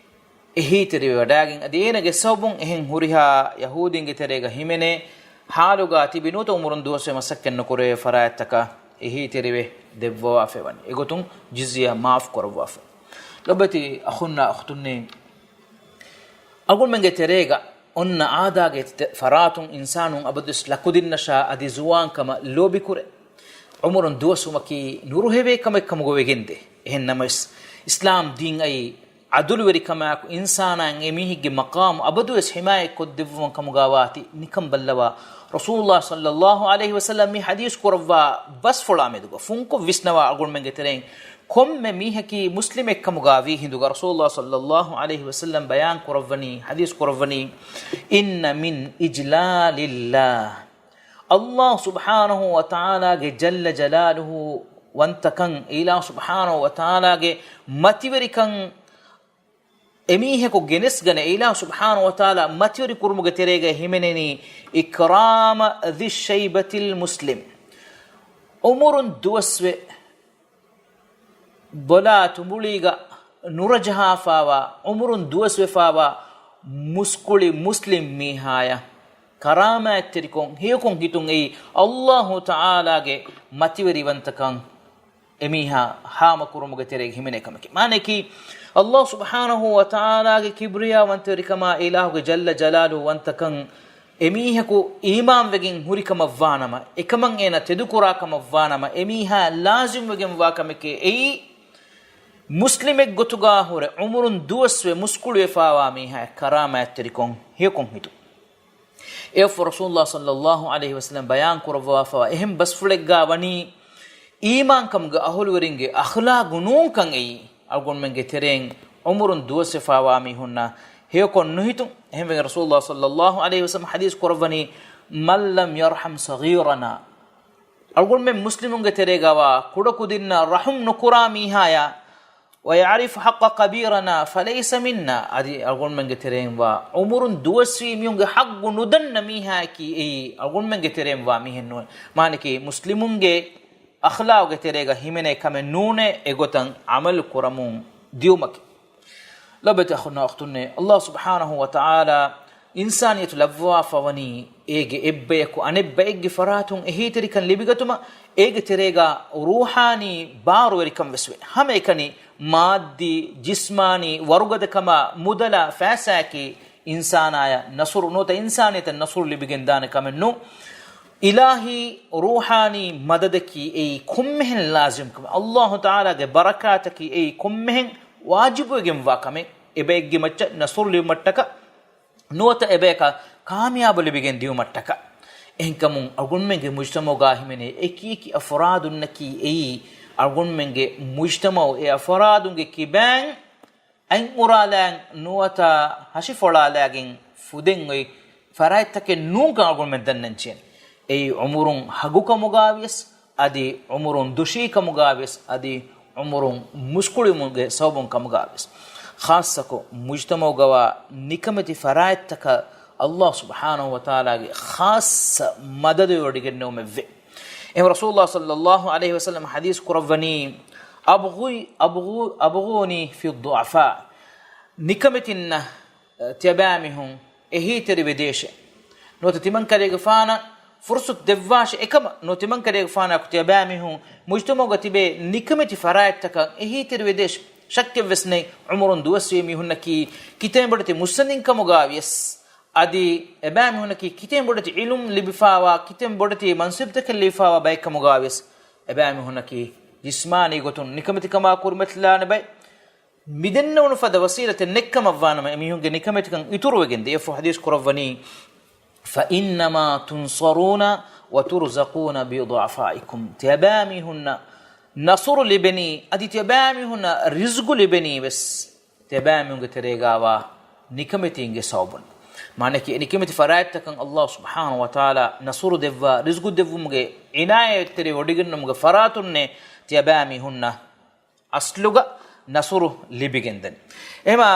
އެހީތެރިވެވަޑައިގެން، އަދި އޭނަގެ ސަބަބުން އެހެން ހުރިހާ ޔަހޫދީންގެ ތެރޭގަ ހިމެނޭ ހާލުގަ ތިބި ނުވަތަ ޢުމުރުން ދުވަސްވެ މަސައްކަތް ނުކުރެވޭ ފަރާތްތަކަށް އެހީތެރިވެ ދެއްވަވާފައިވަނީ. އެގޮތުން ޖިޒްޔާ މާފު ކުރައްވާފަ. ލޮބެތި އަޚުންނާ އުޚްތުންނޭ، އަޅުގަނޑުމެންގެ ތެރޭގަ އޮންނަ އާދާގެ ތެ-، ފަރާތުން އިންސާނުން އަބަދުވެސް ލަކުދިންނަށާ އަދި ޒުވާންކަމަށް ލޯބިކުރޭ. ޢުމުރުން ދުވަސްވުމަކީ ނުރުހެވޭ ކަމެއް ކަމުގަ ވެގެންދޭ. އެހެން ނަމަވެސް، އިސްލާމް ދީން އައީ އަދުލުވެރިކަމާއެކު އިންސާނާއަށް އެމީހެއްގެ މަޤާމު އަބަދުވެސް ޙިމާޔަތްކޮށްދެއްވުމަށް ކަމުގަ ވާތީ. ނިކަން ބައްލަވާ، ރަސޫލުﷲ ޞައްލަﷲ ޢަލައިހި ވަސައްލަމް މި ޙަދީޘް ކުރައްވާ ބަސްފުޅާ މެދުގަ ފުންކޮށް ވިސްނަވާ އަޅުގަނޑުމެންގެ ތެރެއިން ކޮންމެ މީހަކީ މުސްލިމެއް ކަމުގަ ވީ ހިނދުގަ ރަސޫލުﷲ ޞައްލަﷲ ޢަލައިހި ވަސައްލަމް ބަޔާން ކުރައްވަނީ، ޙަދީޘް ކުރައްވަނީ، إن من إجلال الله، ﷲ ސުބްޙާނަހޫ ވަތަޢާލާގެ ޖައްލަ ޖަލާލުހޫ ވަންތަކަން، އިލާހު ސުބްޙާނަހޫ ވަތަޢާލާގެ މަތިވެރިކަން އެމީހަކު ގެނެސްގަނެ، އިލާހު ސުބްޙާނަހޫ ވަތަޢާލާ މަތިވެރި ކުރުމުގެ ތެރޭގައި ހިމެނެނީ، إكرام ذي الشيبة المسلم، ޢުމުރުން ދުވަސްވެ ބޮލާ ތުނބުޅީގަ ނުރަޖަހާފާވާ، ޢުމުރުން ދުވަސްވެފާވާ މުސްކުޅި މުސްލިމް މީހާޔަށް ކަރާމާތްތެރިކޮށް ހެޔޮކޮށް ހިތުން އެއީ ﷲ ތަޢާލާގެ މަތިވެރިވަންތަކަން އެމީހާ ހާމަކުރުމުގެ ތެރޭގަ ހިމެނޭ ކަމެކޭ. މާނައަކީ، ﷲ ސުބްޙާނަހޫ ވަތަޢާލާގެ ކިބްރިޔާވަންތަވެރިކަމާ، އިލާހުގެ ޖައްލަ ޖަލާލުހޫ ވަންތަކަން އެމީހަކު އީމާންވެގެން ހުރިކަމަށްވާނަމަ، އެކަމަށް އޭނަ ތެދުކުރާ ކަމަށްވާނަމަ، އެމީހާ ލާޒިމްވެގެންވާ ކަމެކޭ އެއީ، މުސްލިމެއްގޮތުގަ ހުރެ ޢުމުރުން ދުވަސްވެ މުސްކުޅިވެފާވާ މީހާ ކަރާމާތްތެރިކޮށް ހެޔޮކޮށް ހިތުން. އެއަށްފަހު ރަސޫލުﷲ ޞައްލަﷲ ޢަލައިހި ވަސައްލަމް ބަޔާން ކުރައްވާފަވާ އެހެން ބަސްފުޅެއްގަ ވަނީ، އީމާންކަމުގެ އަހުލުވެރިންގެ އަޚްލާގު ނޫންކަން އެއީ، އަޅުގަނޑުމެންގެ ތެރެއިން ޢުމުރުން ދުވަސްވެފާވާ މީހުންނަށް ހެޔޮކޮށް ނުހިތުން. އެހެންވެގެން ރަސޫލުﷲ ޞައްލަﷲ ޢަލައިހި ވަސައްލަމް ޙަދީޘް ކުރައްވަނީ، من لم يرحم صغيرنا، އަޅުގަނޑުމެން މުސްލިމުންގެ ތެރޭގަވާ ކުޑަކުދިންނަށް ރަޙުމް ނުކުރާ މީހާޔާ، ويعرف حق كبيرنا فليس منا، އަދި އަޅުގަނޑުމެންގެ ތެރެއިންވާ ޢުމުރުން ދުވަސްވީ މީހުންގެ ޙައްޤު ނުދަންނަ މީހާޔަކީ އެއީ އަޅުގަނޑުމެންގެ ތެރެއިންވާ މީހެއް ނޫން. މާނައަކީ މުސްލިމުންގެ އަޚްލާގުގެ ތެރޭގަ ހިމެނޭ ކަމެއް ނޫނޭ އެގޮތަށް ޢަމަލު ކުރަމުން ދިއުމަކީ. ލޮބެތި އަޚުންނާ އުޚްތުންނޭ، ﷲ ސުބްޙާނަހޫ ވަތަޢާލާ އިންސާނިއްޔަތު ލައްވާފަވަނީ އޭގެ އެއްބަޔަކު އަނެއްބައެއްގެ ފަރާތުން އެހީތެރިކަން ލިބިގަތުމަށް، އޭގެ ތެރޭގަ ރޫޙާނީ ބާރުވެރިކަން ވެސް ވޭ. ހަމައެކަނި މާއްދީ، ޖިސްމާނީ ވަރުގަދަކަމާ، މުދަލާ، ފައިސާއަކީ އިންސާނާޔަށް ނަޞްރު ނުވަތަ އިންސާނިއްޔަތަށް ނަޞްރު ލިބިގެން ދާނެ ކަމެއް ނޫން. އިލާހީ، ރޫޙާނީ މަދަދަކީ އެއީ ކޮންމެހެން ލާޒިމް ކަމެއް، އައްލާހު ތަޢާލާގެ ބަރަކާތަކީ އެއީ ކޮންމެހެން ވާޖިބުވެގެންވާ ކަމެއް، އެބައެއްގެ މައްޗަށް ނަޞްރު ލިބުމަށްޓަކަ ނުވަތަ އެބަޔަކަށް ކާމިޔާބު ލިބިގެން ދިއުމަށްޓަކަ. އެހެންކަމުން އަޅުގަނޑުމެންގެ މުޖްތަމަޢުގަ ހިމެނޭ އެކިއެކި އަފްރާދުންނަކީ އެއީ އަޅުގަނޑުމެންގެ މުޖްތަމަޢު އެ އަފްރާދުންގެ ކިބައިން އަތް އުރާލާ ނުވަތަ ހަށި ފޮޅާލާގެން ފުދެން އޮތް ފަރާތްތަކެއް ނޫންކަން އަޅުގަނޑުމެން ދަންނަން ޖެހޭނެ. އެއީ އުމުރުން ހަގުކަމުގަވިޔަސް، އަދި އުމުރުން ދުށީކަމުގަވިޔަސް، އަދި އުމުރުން މުސްކުޅިވުމުގެ ސަބަބުން ކަމުގަވިޔަސް، ޚާއްޞަކޮށް މުޖްތަމަޢުގަވާ ނިކަމެތި ފަރާތްތަކަށް އައްލާހު ސުބްޙާނަހު ވަތަޢާލާގެ ޚާއްޞަ މަދަދު ވެވޮޑިގެންނެވުމެއްވޭ. އެހެން ރަސޫލުﷲ ޞައްލައްލާހު ޢަލައިހި ވަސައްލަމަ ޙަދީޘް ކުރައްވަނީ، އަބްޣީ، އަބްޣޫ، އަބްޣޫނީ ފިއް ޟުޢަފާ. ނިކަމެތިންނަށް ތިޔަބައިމީހުން އެހީތެރިވެދޭށޭ. ނުވަތަ ތިމަންކަލޭގެފާނަށް ފުރުޞަތު ދެއްވާށޭ އެކަމަށް، ނުވަތަ ތިމަންކަލޭގެފާނާއެކު ތިޔަބައިމީހުން މުޖްތަމަޢުގަ ތިބޭ ނިކަމެތި ފަރާތްތަކަށް އެހީތެރިވެދޭށޭ. ޝައްކެއްވެސް ނެތް، ޢުމުރުން ދުވަސްވީ މީހުންނަކީ ކިތައިން ބޮޑެތި މުއްސަނދިންކަމުގަވިޔަސް، އަދި އެބައިމީހުންނަކީ ކިތައިން ބޮޑެތި ޢިލްމު ލިބިފާވާ، ކިތައިން ބޮޑެތި މަންޞިބުތަކެއް ލިބިފާވާ ބައެއްކަމުގަވިޔަސް، އެބައިމީހުންނަކީ ޖިސްމާނީ ގޮތުން ނިކަމެތިކަމާ ކުރިމަތިލާނެ ބައެއް. މިދެންނެވުނު ފަދަ ވަސީލަތެއް ނެތްކަމަށްވާނަމަ، އެމީހުންގެ ނިކަމެތިކަން އިތުރުވެގެންދޭ. އެއަށްފަހު ޙަދީޘް ކުރައްވަނީ، فإنما تنصرون وترزقون بضعفائكم. ތިޔަބައިމީހުންނަށް ނަޞްރު ލިބެނީ، އަދި ތިޔަބައިމީހުންނަށް ރިޒްޤު ލިބެނީ ވެސް ތިޔަބައިމީހުންގެ ތެރޭގަވާ ނިކަމެތީންގެ ސަބަބުން. މާނައަކީ، އެ ނިކަމެތި ފަރާތްތަކަށް އައްލާހު ސުބްޙާނަހު ވަތަޢާލާ ނަޞްރު ދެއްވާ، ރިޒްޤު ދެއްވުމުގެ ޢިނާޔަތްތެރިވެވޮޑިގެންނެވުމުގެ ފަރާތުންނޭ ތިޔަބައިމީހުންނަށް އަސްލުގަ ނަޞްރު ލިބިގެންދަނީ. އެހެމާ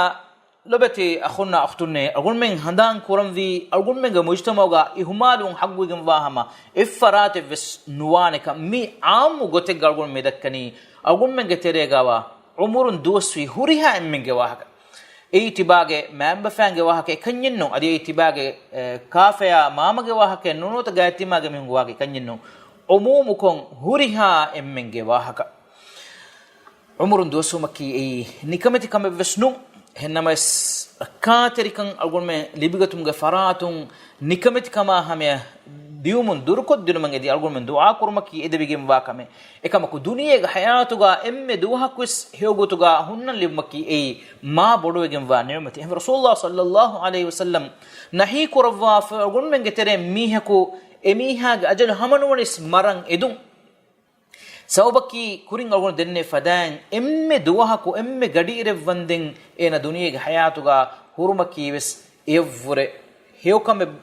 ލޮބެތި އަޚުންނާ އުޚްތުންނޭ، އަޅުގަނޑުމެން ހަނދާން ކުރަންވީ، އަޅުގަނޑުމެންގެ މުޖްތަމަޢުގަ އިހުމާލުވުން ޙައްޤުވެގެންވާ ހަމަ އެއްފަރާތެއްވެސް ނުވާނެކަން. މި ޢާއްމު ގޮތެއްގަ އަޅުގަނޑު މިދައްކަނީ، އަޅުގަނޑުމެންގެ ތެރޭގަވާ ޢުމުރުން ދުވަސްވީ ހުރިހާ އެންމެންގެ ވާހަކަ. އެއީ ތިބާގެ މައިންބަފައިންގެ ވާހަކަ އެކަންޏެއް ނޫން. އަދި އެއީ ތިބާގެ، އެ، ކާފަޔާ މާމަގެ ވާހަކައެއް ނޫން، ނުވަތަ ގާތްތިމާގެ މީހުންގެ ވާހަކަ އެކަންޏެއް ނޫން. ޢުމޫމުކޮށް ހުރިހާ އެންމެންގެ ވާހަކަ. ޢުމުރުން ދުވަސްވުމަކީ އެއީ ނިކަމެތި ކަމެއްވެސް ނޫން. އެހެންނަމަވެސް، ރައްކާތެރިކަން އަޅުގަނޑުމެން ލިބިގަތުމުގެ ފަރާތުން ނިކަމެތިކަމާ ހަމަޔަށް ދިއުމުން ދުރުކޮށްދިނުމަށް އެދި އަޅުގަނޑުމެން ދުޢާ ކުރުމަކީ އެދެވިގެންވާ ކަމެއް. އެކަމަކު، ދުނިޔޭގެ ޙަޔާތުގަ އެންމެ ދުވަހަކުވެސް ހެޔޮގޮތުގަ ހުންނަން ލިބުމަކީ އެއީ މާ ބޮޑުވެގެންވާ ނިޢުމަތެއް. އެހެން ރަސޫލުﷲ ޞައްލައްލާހު ޢަލައިހި ވަސައްލަމް ނަހީ ކުރައްވާފަ، އަޅުގަނޑުމެންގެ ތެރެއިން މީހަކު އެމީހާގެ އަޖަލު ހަމަނުވަނީސް މަރަން އެދުން. ސަބަބަކީ، ކުރިން އަޅުގަނޑު ދެންނެވި ފަދައިން އެންމެ ދުވަހަކު އެންމެ ގަޑިއިރެއް ވަންދެން އޭނަ ދުނިޔޭގެ ޙަޔާތުގަ ހުރުމަކީ ވެސް އެޔަށްވުރެ ހެޔޮކަމެއް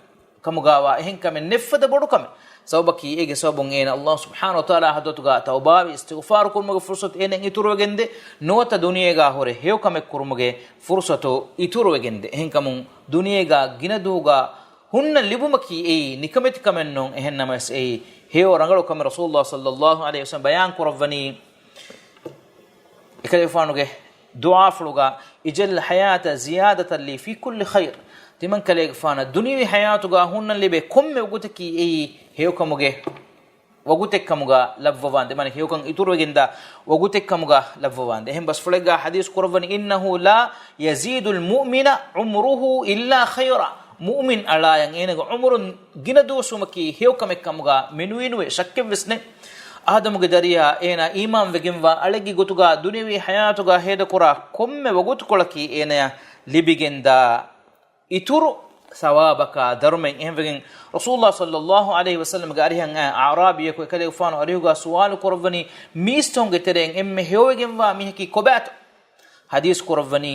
ކަމުގަވާ އެހެން ކަމެއް ނެތްފަދަ ބޮޑު ކަމެއް. ސަބަބަކީ، އޭގެ ސަބަބުން އޭނަ އައްލާހު ސުބްޙާނަހު ވަތަޢާލާ ޙަޟްރަތުގަ ތައުބާވެ އިސްތިޣްފާރު ކުރުމުގެ ފުރުޞަތު އޭނައަށް އިތުރުވެގެންދޭ، ނުވަތަ ދުނިޔޭގަ ހުރެ ހެޔޮކަމެއް ކުރުމުގެ ފުރުޞަތު އިތުރުވެގެންދޭ. އެހެންކަމުން، ދުނިޔޭގަ ގިނަ ދުވަހުގަ ހުންނަން ލިބުމަކީ އެއީ ނިކަމެތި ކަމެއް ނޫން. އެހެންނަމަވެސް، އެއީ ހެޔޮ ރަނގަޅު ކަމެއް. ރަސޫލުﷲ ޞައްލައްލާހު ޢަލައިހި ވަސައްލަމް ބަޔާން ކުރައްވަނީ، އެކަލޭގެފާނުގެ ދުޢާފުޅުގަ، اجعل الحياة زيادة لي في كل خير. ތިމަންކަލޭގެފާނަށް ދުނިޔެވީ ޙަޔާތުގަ ހުންނަން ލިބޭ ކޮންމެ ވަގުތަކީ އެއީ ހެޔޮކަމުގެ ވަގުތެއްކަމުގަ ލައްވަވާނދޭ. މާނަ ހެޔޮކަން އިތުރުވެގެންދާ ވަގުތެއްކަމުގަ ލައްވަވާނދޭ. އެހެން ބަސްފުޅެއްގަ ޙަދީޘް ކުރައްވަނީ، إنه لا يزيد المؤمن عمره إلا خيرا. މުއުމިން އަޅާޔަށް އޭނަގެ ޢުމުރުން ގިނަ ދުވަސްވުމަކީ ހެޔޮކަމެއްކަމުގަ މެނުވީނުވޭ، ޝައްކެއްވެސް ނެތް. އާދަމުގެ ދަރިޔާ އޭނާ އީމާންވެގެންވާ އަޅެއްގެ ގޮތުގަ ދުނިޔެވީ ޙަޔާތުގަ ހޭދަކުރާ ކޮންމެ ވަގުތުކޮޅަކީ އޭނަޔަށް ލިބިގެންދާ އިތުރު ސަވާބަކާ ދަރުމައެއް. އެހެންވެގެން ރަސޫލުﷲ ޞައްލައްލާހު ޢަލައިހި ވަސައްލަމްގެ އަރިހަށް އައި އަޢުރާބީއަކު އެކަލޭގެފާނު އަރިހުގަ ސުވާލު ކުރައްވަނީ، މީސްތަކުންގެ ތެރެއިން އެންމެ ހެޔޮވެގެންވާ މީހަކީ ކޮބާތޯ؟ ޙަދީޘް ކުރައްވަނީ،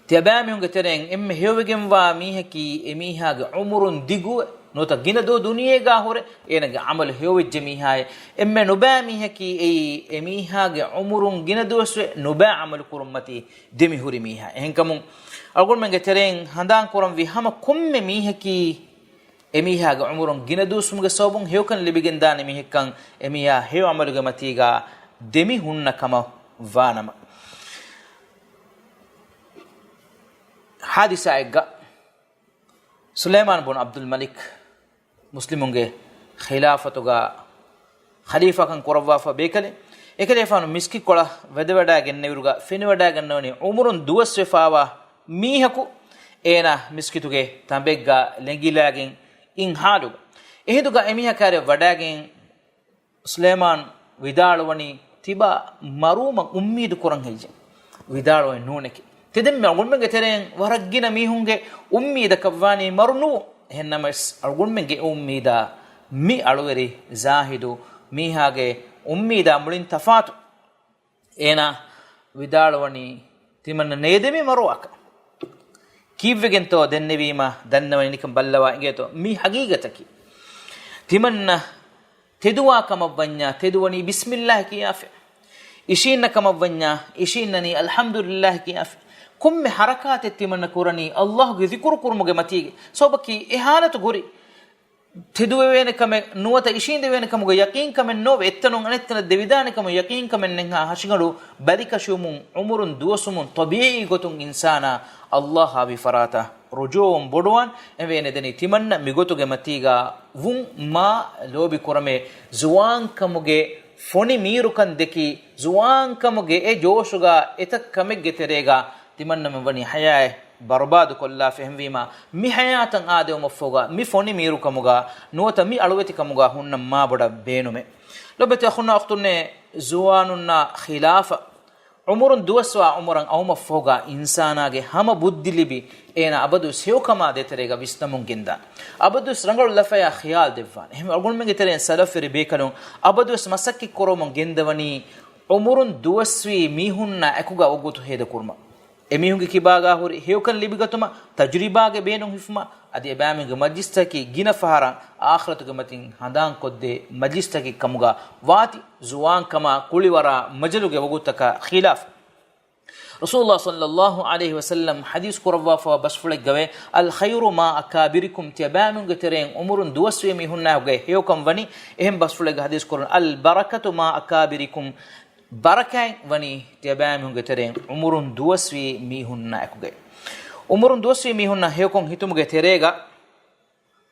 ތިޔަބައިމީހުންގެ ތެރެއިން އެންމެ ހެޔޮވެގެންވާ މީހަކީ އެމީހާގެ ޢުމުރުން ދިގުވެ، ނުވަތަ ގިނަ ދުވަހު ދުނިޔޭގަ ހުރެ އޭނަގެ ޢަމަލު ހެޔޮވެއްޖެ މީހާއޭ. އެންމެ ނުބައި މީހަކީ އެއީ އެމީހާގެ ޢުމުރުން ގިނަ ދުވަސްވެ ނުބައި ޢަމަލު ކުރުންމަތީ ދެމިހުރި މީހާ. އެހެންކަމުން އަޅުގަނޑުމެންގެ ތެރެއިން ހަނދާން ކުރަންވީ ހަމަ ކޮންމެ މީހަކީ އެމީހާގެ ޢުމުރުން ގިނަ ދުވަސްވުމުގެ ސަބަބުން ހެޔޮކަން ލިބިގެންދާނެ މީހެއްކަން އެމީހާ ހެޔޮ ޢަމަލުގެ މަތީގަ ދެމި ހުންނަ ކަމަށް ވާނަމަ. ޙާދިސާއެއްގަ ސުލައިމާން ބުން ޢަބްދުލް މަލިކް މުސްލިމުންގެ ޚިލާފަތުގަ ޚަލީފާކަން ކުރައްވާފަ ބޭކަލެއް. އެކަލޭފާނު މިސްކިތްކޮޅަށް ވަދެވަޑައިގެންނެވިރުގަ ފެނިވަޑައިގަންނަވަނީ ޢުމުރުން ދުވަސްވެފާވާ މީހަކު އޭނާ މިސްކިތުގެ ތަނބެއްގަ ލެނގިލާގެން އިން ޙާލުގަ. އެހިނދުގަ އެމީހާ ކާރިއަށް ވަޑައިގެން ސުލައިމާން ވިދާޅުވަނީ ތިބާ މަރުވުމަށް އުއްމީދު ކުރަން ހެއްޔެ؟ ވިދާޅުވަނީ ނޫނެކޭ. ތެދެންމެ އަޅުގަނޑުމެންގެ ތެރެއިން ވަރަށް ގިނަ މީހުންގެ އުއްމީދަކަށްވާނީ މަރު ނުވުން. އެހެންނަމަވެސް އަޅުގަނޑުމެންގެ އުއްމީދާ މި އަޅުވެރި ޒާހިދު މީހާގެ އުއްމީދާ މުޅިން ތަފާތު. އޭނާ ވިދާޅުވަނީ ތިމަންނަ ނޭދެމީ މަރުވާކަށް. ކީއްވެގެންތޯ ދެންނެވީމަ ދަންނަވަނީ ނިކަން ބައްލަވާ އިނގޭތޯ މި ހަގީގަތަކީ. ތިމަންނަ ތެދުވާ ކަމަށްވަންޏާ ތެދުވަނީ ބިސްމިއްލާހި ކިޔާފަ. އިށީންނަ ކަމަށްވަންޏާ އިށީންނަނީ އަލްޙަމްދުލިއްލާހި ކިޔާފަ. ކޮންމެ ޙަރަކާތެއް ތިމަންނަ ކުރަނީ އަލްލާހުގެ ޛިކުރު ކުރުމުގެ މަތީގަ. ސަބަބަކީ އެ ޙާލަތު ހުރި ތެދުވެވޭނެ ކަމެއް ނުވަތަ އިށީނދެވޭނެ ކަމުގެ ޔަޤީން ކަމެއް ނޯވެ. އެއްތަނުން އަނެއްތަނަށް ދެވިދާނެ ކަމުގެ ޔަޤީން ކަމެއް ނެތްހާ ހަށިގަނޑު ބަލިކަށިވުމުން ޢުމުރުން ދުވަސްވުމުން ޠަބީޢީ ގޮތުން އިންސާނާ އަލްލާހާ ވި ފަރާތަށް ރުޖޫޢަވުން ބޮޑުވާން. އެހެންވެ ދެނީ ތިމަންނަ މިގޮތުގެ މަތީގަ ވުން މާ ލޯބި ކުރަމޭ. ޒުވާންކަމުގެ ފޮނި މީރުކަން ދެކި، ޒުވާންކަމުގެ އެ ޖޯޝުގަ އެތައް ކަމެއްގެ ތެރޭގަ ތިމަންނަމެން ވަނީ ޙަޔާތް ބަރުބާދު ކޮށްލާފަ. އެހެންވީމާ، މި ޙަޔާތަށް އާދެވުމަށްފަހުގަ، މި ފޮނި މީރުކަމުގަ ނުވަތަ މި އަޅުވެތިކަމުގަ ހުންނަން މާބޮޑަށް ބޭނުމޭ. ލޮބެތި އަޚުންނާ އުޚްތުންނޭ، ޒުވާނުންނާ ޚިލާފަށް ޢުމުރުން ދުވަސްވާ ޢުމުރަށް އައުމަށްފަހުގަ އިންސާނާގެ ހަމަ ބުއްދި ލިބި، އޭނާ އަބަދުވެސް ހެޔޮކަމާ ދޭތެރޭގަ ވިސްނަމުން ގެންދާނެ. އަބަދުވެސް ރަނގަޅު ލަފަޔާ ޚިޔާލް ދެއްވާނެ. އެހެން އަޅުގަނޑުމެންގެ ތެރެއިން ސަލަފްވެރި ބޭކަލުން އަބަދުވެސް މަސައްކަތް ކުރަމުން ގެންދަވަނީ ޢުމުރުން ދުވަސްވީ މީހުންނާ އެކުގަ ވަގުތު ހޭދަކުރުމަށް. އެމީހުންގެ ކިބާގާ ހުރި ހެޔޮކަން ލިބިގަތުމަށް، ތަޖުރިބާގެ ބޭނުން ހިފުމަށް، އަދި އެބައިމީހުންގެ މަޖްލިސްތަކަކީ ގިނަ ފަހަރަށް އާޚިރަތުގެ މަތިން ހަނދާންކޮށްދޭ މަޖްލިސްތަކެއް ކަމުގަ ވާތީ، ޒުވާންކަމާ ކުޅިވަރާ މަޖަލުގެ ވަގުތުތަކާ ޚިލާފަށް. ރަސޫލުﷲ ޞައްލަﷲ ޢަލައިހި ވަސައްލަމް ޙަދީޘް ކުރައްވާފަވާ ބަސްފުޅެއްގަވޭ، الخير مع أكابركم، ތިޔަބައިމީހުންގެ ތެރެއިން ޢުމުރުން ދުވަސްވީ މީހުންނާ އެކުގައި ހެޔޮކަން ވަނީ. އެހެން ބަސްފުޅެއްގަ ޙަދީޘް ކުރަން، البركة مع أكابركم، ބަރަކާތް ވަނީ ތިޔަބައިމީހުންގެ ތެރެއިން ޢުމުރުން ދުވަސްވީ މީހުންނާ އެކުގައި. ޢުމުރުން ދުވަސްވީ މީހުންނާ ހެޔޮކޮށް ހިތުމުގެ ތެރޭގަ،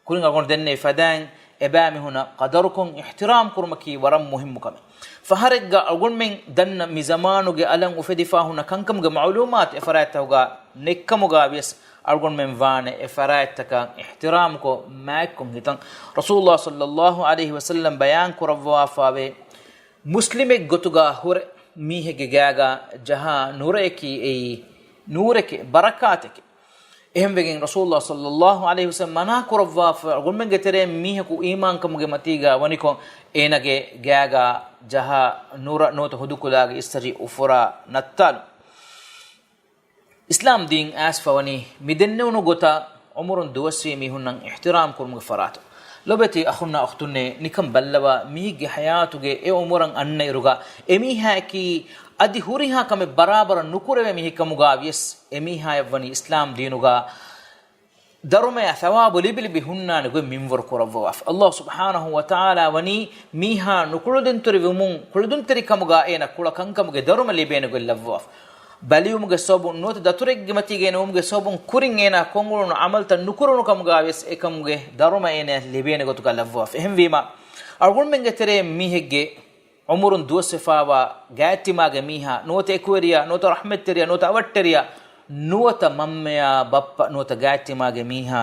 ކުރިން އަޅުގަނޑު ދެންނެވި ފަދައިން އެބައިމީހުންނަށް ޤަދަރުކޮށް އިޙްތިރާމް ކުރުމަކީ ވަރަށް މުހިއްމު ކަމެއް. ފަހަރެއްގަ އަޅުގަނޑުމެން ދަންނަ މި ޒަމާނުގެ އަލަށް އުފެދިފާ ހުންނަ ކަންކަމުގެ މަޢުލޫމާތު އެފަރާތްތަކުގަ ނެތްކަމުގަ ވިޔަސް އަޅުގަނޑުމެން ވާނެ އެފަރާތްތަކަށް އިޙްތިރާމްކޮށް މާތްކޮށް ހިތަން. ރަސޫލުﷲ ޞައްލަﷲ ޢަލައިހި ވަސައްލަމް ބަޔާން ކުރައްވާފަވޭ، މުސްލިމެއް ގޮތުގަ ހުރެ މީހެއްގެ ގާގަ ޖަހާ ނުރައަކީ އެއީ ނޫރެކޭ، ބަރަކާތެކޭ. އެހެންވެގެން ރަސޫލުﷲ ޞައްލަﷲ ޢަލައިހި ވަސައްލަމް މަނާ ކުރައްވާފަ، އަޅުގަނޑުމެންގެ ތެރެއިން މީހަކު އީމާންކަމުގެ މަތީގަ ވަނިކޮށް، އޭނާގެ ގާގަ ޖަހާ ނުރަ ނުވަތަ ހުދުކުލާގެ އިސްތަށި އުފުރާ ނައްތާލުން. އިސްލާމް ދީން އައިސްފަވަނީ މި ދެންނެވުނު ގޮތަށް ޢުމުރުން ދުވަސްވީ މީހުންނަށް އިޙްތިރާމް ކުރުމުގެ ފަރާތުން. ލޮބެތި އަޚުންނާ އުޚްތުންނޭ، ނިކަން ބައްލަވާ، މީހެއްގެ ޙަޔާތުގެ އެ ޢުމުރަށް އަންނައިރުގަ އެމީހާއަކީ އަދި ހުރިހާ ކަމެއް ބަރާބަރަށް ނުކުރެވޭ މީހެއް ކަމުގަ ވިޔަސް، އެމީހާޔަށްވަނީ އިސްލާމް ދީނުގަ ދަރުމަޔާ ޘަވާބު ލިބިލިބި ހުންނާނެ ގޮތް މިންވަރު ކުރައްވަވާފަ. ﷲ ސުބްޙާނަހޫ ވަތަޢާލާ ވަނީ މީހާ ނުކުޅެދުންތެރިވުމުން، ކުޅެދުންތެރިކަމުގަ އޭނަ ކުޅަ ކަންކަމުގެ ދަރުމަ ލިބޭނެ ގޮތް ލައްވަވާފަ. ބަލިވުމުގެ ސަބަބުން ނުވަތަ ދަތުރެއްގެ މަތީގައި ނުވުމުގެ ސަބަބުން ކުރިން އޭނާ ކޮށްއުޅުނު ޢަމަލުތައް ނުކުރުނު ކަމުގަ ވިޔަސް އެކަމުގެ ދަރުމަ އޭނަޔަށް ލިބޭނެ ގޮތުގަ ލައްވަވާފަ. އެހެންވީމާ، އަޅުގަނޑުމެންގެ ތެރޭ މީހެއްގެ ޢުމުރުން ދުވަސްވެފާވާ ގާތްތިމާގެ މީހާ، ނުވަތަ އެކުވެރިޔާ، ނުވަތަ ރަޙްމަތްތެރިޔާ، ނުވަތަ އަވަށްޓެރިޔާ، ނުވަތަ މަންމަޔާ، ބައްޕަ، ނުވަތަ ގާތްތިމާގެ މީހާ،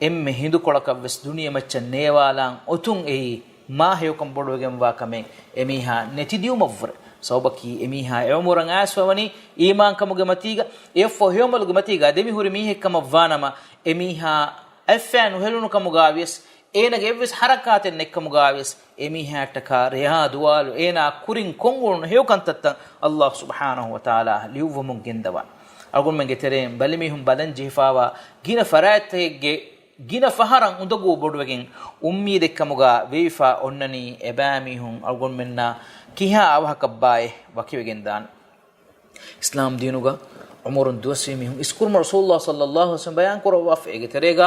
އެންމެ ހިނދުކޮޅަކަށްވެސް ދުނިޔެމައްޗަށް ނޭވާލާން އޮތުން އެއީ މާ ހެޔޮކަން ބޮޑުވެގެންވާ ކަމެއް އެމީހާ ނެތިދިޔުމަށްވުރެ. ސަބަބަކީ އެމީހާ އެ ޢުމުރަށް އައިސްފަވަނީ އީމާންކަމުގެ މަތީގަ، އެއަށްފަހު ހެޔޮމަލުގެ މަތީގަ ދެމިހުރި މީހެއްކަމަށްވާނަމަ، އެމީހާ އަތްފައި ނުހެލުނު ކަމުގަ ވިޔަސް، އޭނަގެ އެއްވެސް ޙަރަކާތެއް ނެތްކަމުގަ ވިޔަސް، އެމީހާއަށްޓަކާ ރެޔާ ދުވާލު އޭނާ ކުރިން ކޮށްއުޅުނު ހެޔޮކަންތައްތައް ﷲ ސުބްޙާނަހޫ ވަތަޢާލާ ލިޔުއްވަމުން ގެންދަވާނެ. އަޅުގަނޑުމެންގެ ތެރެއިން ބަލިމީހުން ބަލަން ޖެހިފާވާ ގިނަ ފަރާތްތަކެއްގެ ގިނަ ފަހަރަށް އުނދަގޫ ބޮޑުވެގެން އުއްމީދެއްކަމުގަ ވެވިފާ އޮންނަނީ އެބައިމީހުން އަޅުގަނޑުމެންނާ ކިހާ އަވަހަކަށްބާއޭ ވަކިވެގެންދާނެ. އިސްލާމް ދީނުގަ ޢުމުރުން ދުވަސްވީ މީހުން އިސްކުރުމަށް ރަސޫލުﷲ ޞައްލަﷲ ޢަލައިހި ވަސައްލަމް ބަޔާން ކުރައްވާފަ. އޭގެ ތެރޭގަ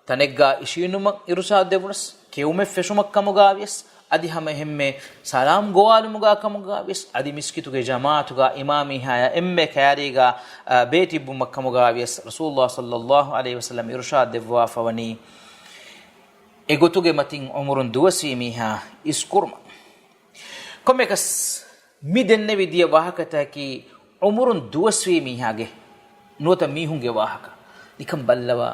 ތަނެއްގަ އިށީނުމަށް އިރުޝާދު ދެވުނަސް، ކެއުމެއް ފެށުމަށް ކަމުގަ ވިޔަސް، އަދި ހަމަ އެހެންމެ ސަލާމް ގޮވާލުމުގާ ކަމުގާ ވިޔަސް، އަދި މިސްކިތުގެ ޖަމާޢަތުގާ އިމާމީހާޔާ އެންމެ ކައިރީގާ، އަ، ބޭތިއްބުމަށް ކަމުގާ ވިޔަސް، ރަސޫލުﷲ ޞައްލަﷲ ޢަލައިހި ވަސައްލަމް އިރުޝާދު ދެއްވާފަވަނީ، އެގޮތުގެ މަތިން ޢުމުރުން ދުވަސްވީ މީހާ އިސްކުރުމަށް. ކޮންމެއަކަސް މި ދެންނެވި ދިޔަ ވާހަކަތަކީ ޢުމުރުން ދުވަސްވީ މީހާގެ ނުވަތަ މީހުންގެ ވާހަކަ. ނިކަން ބައްލަވާ،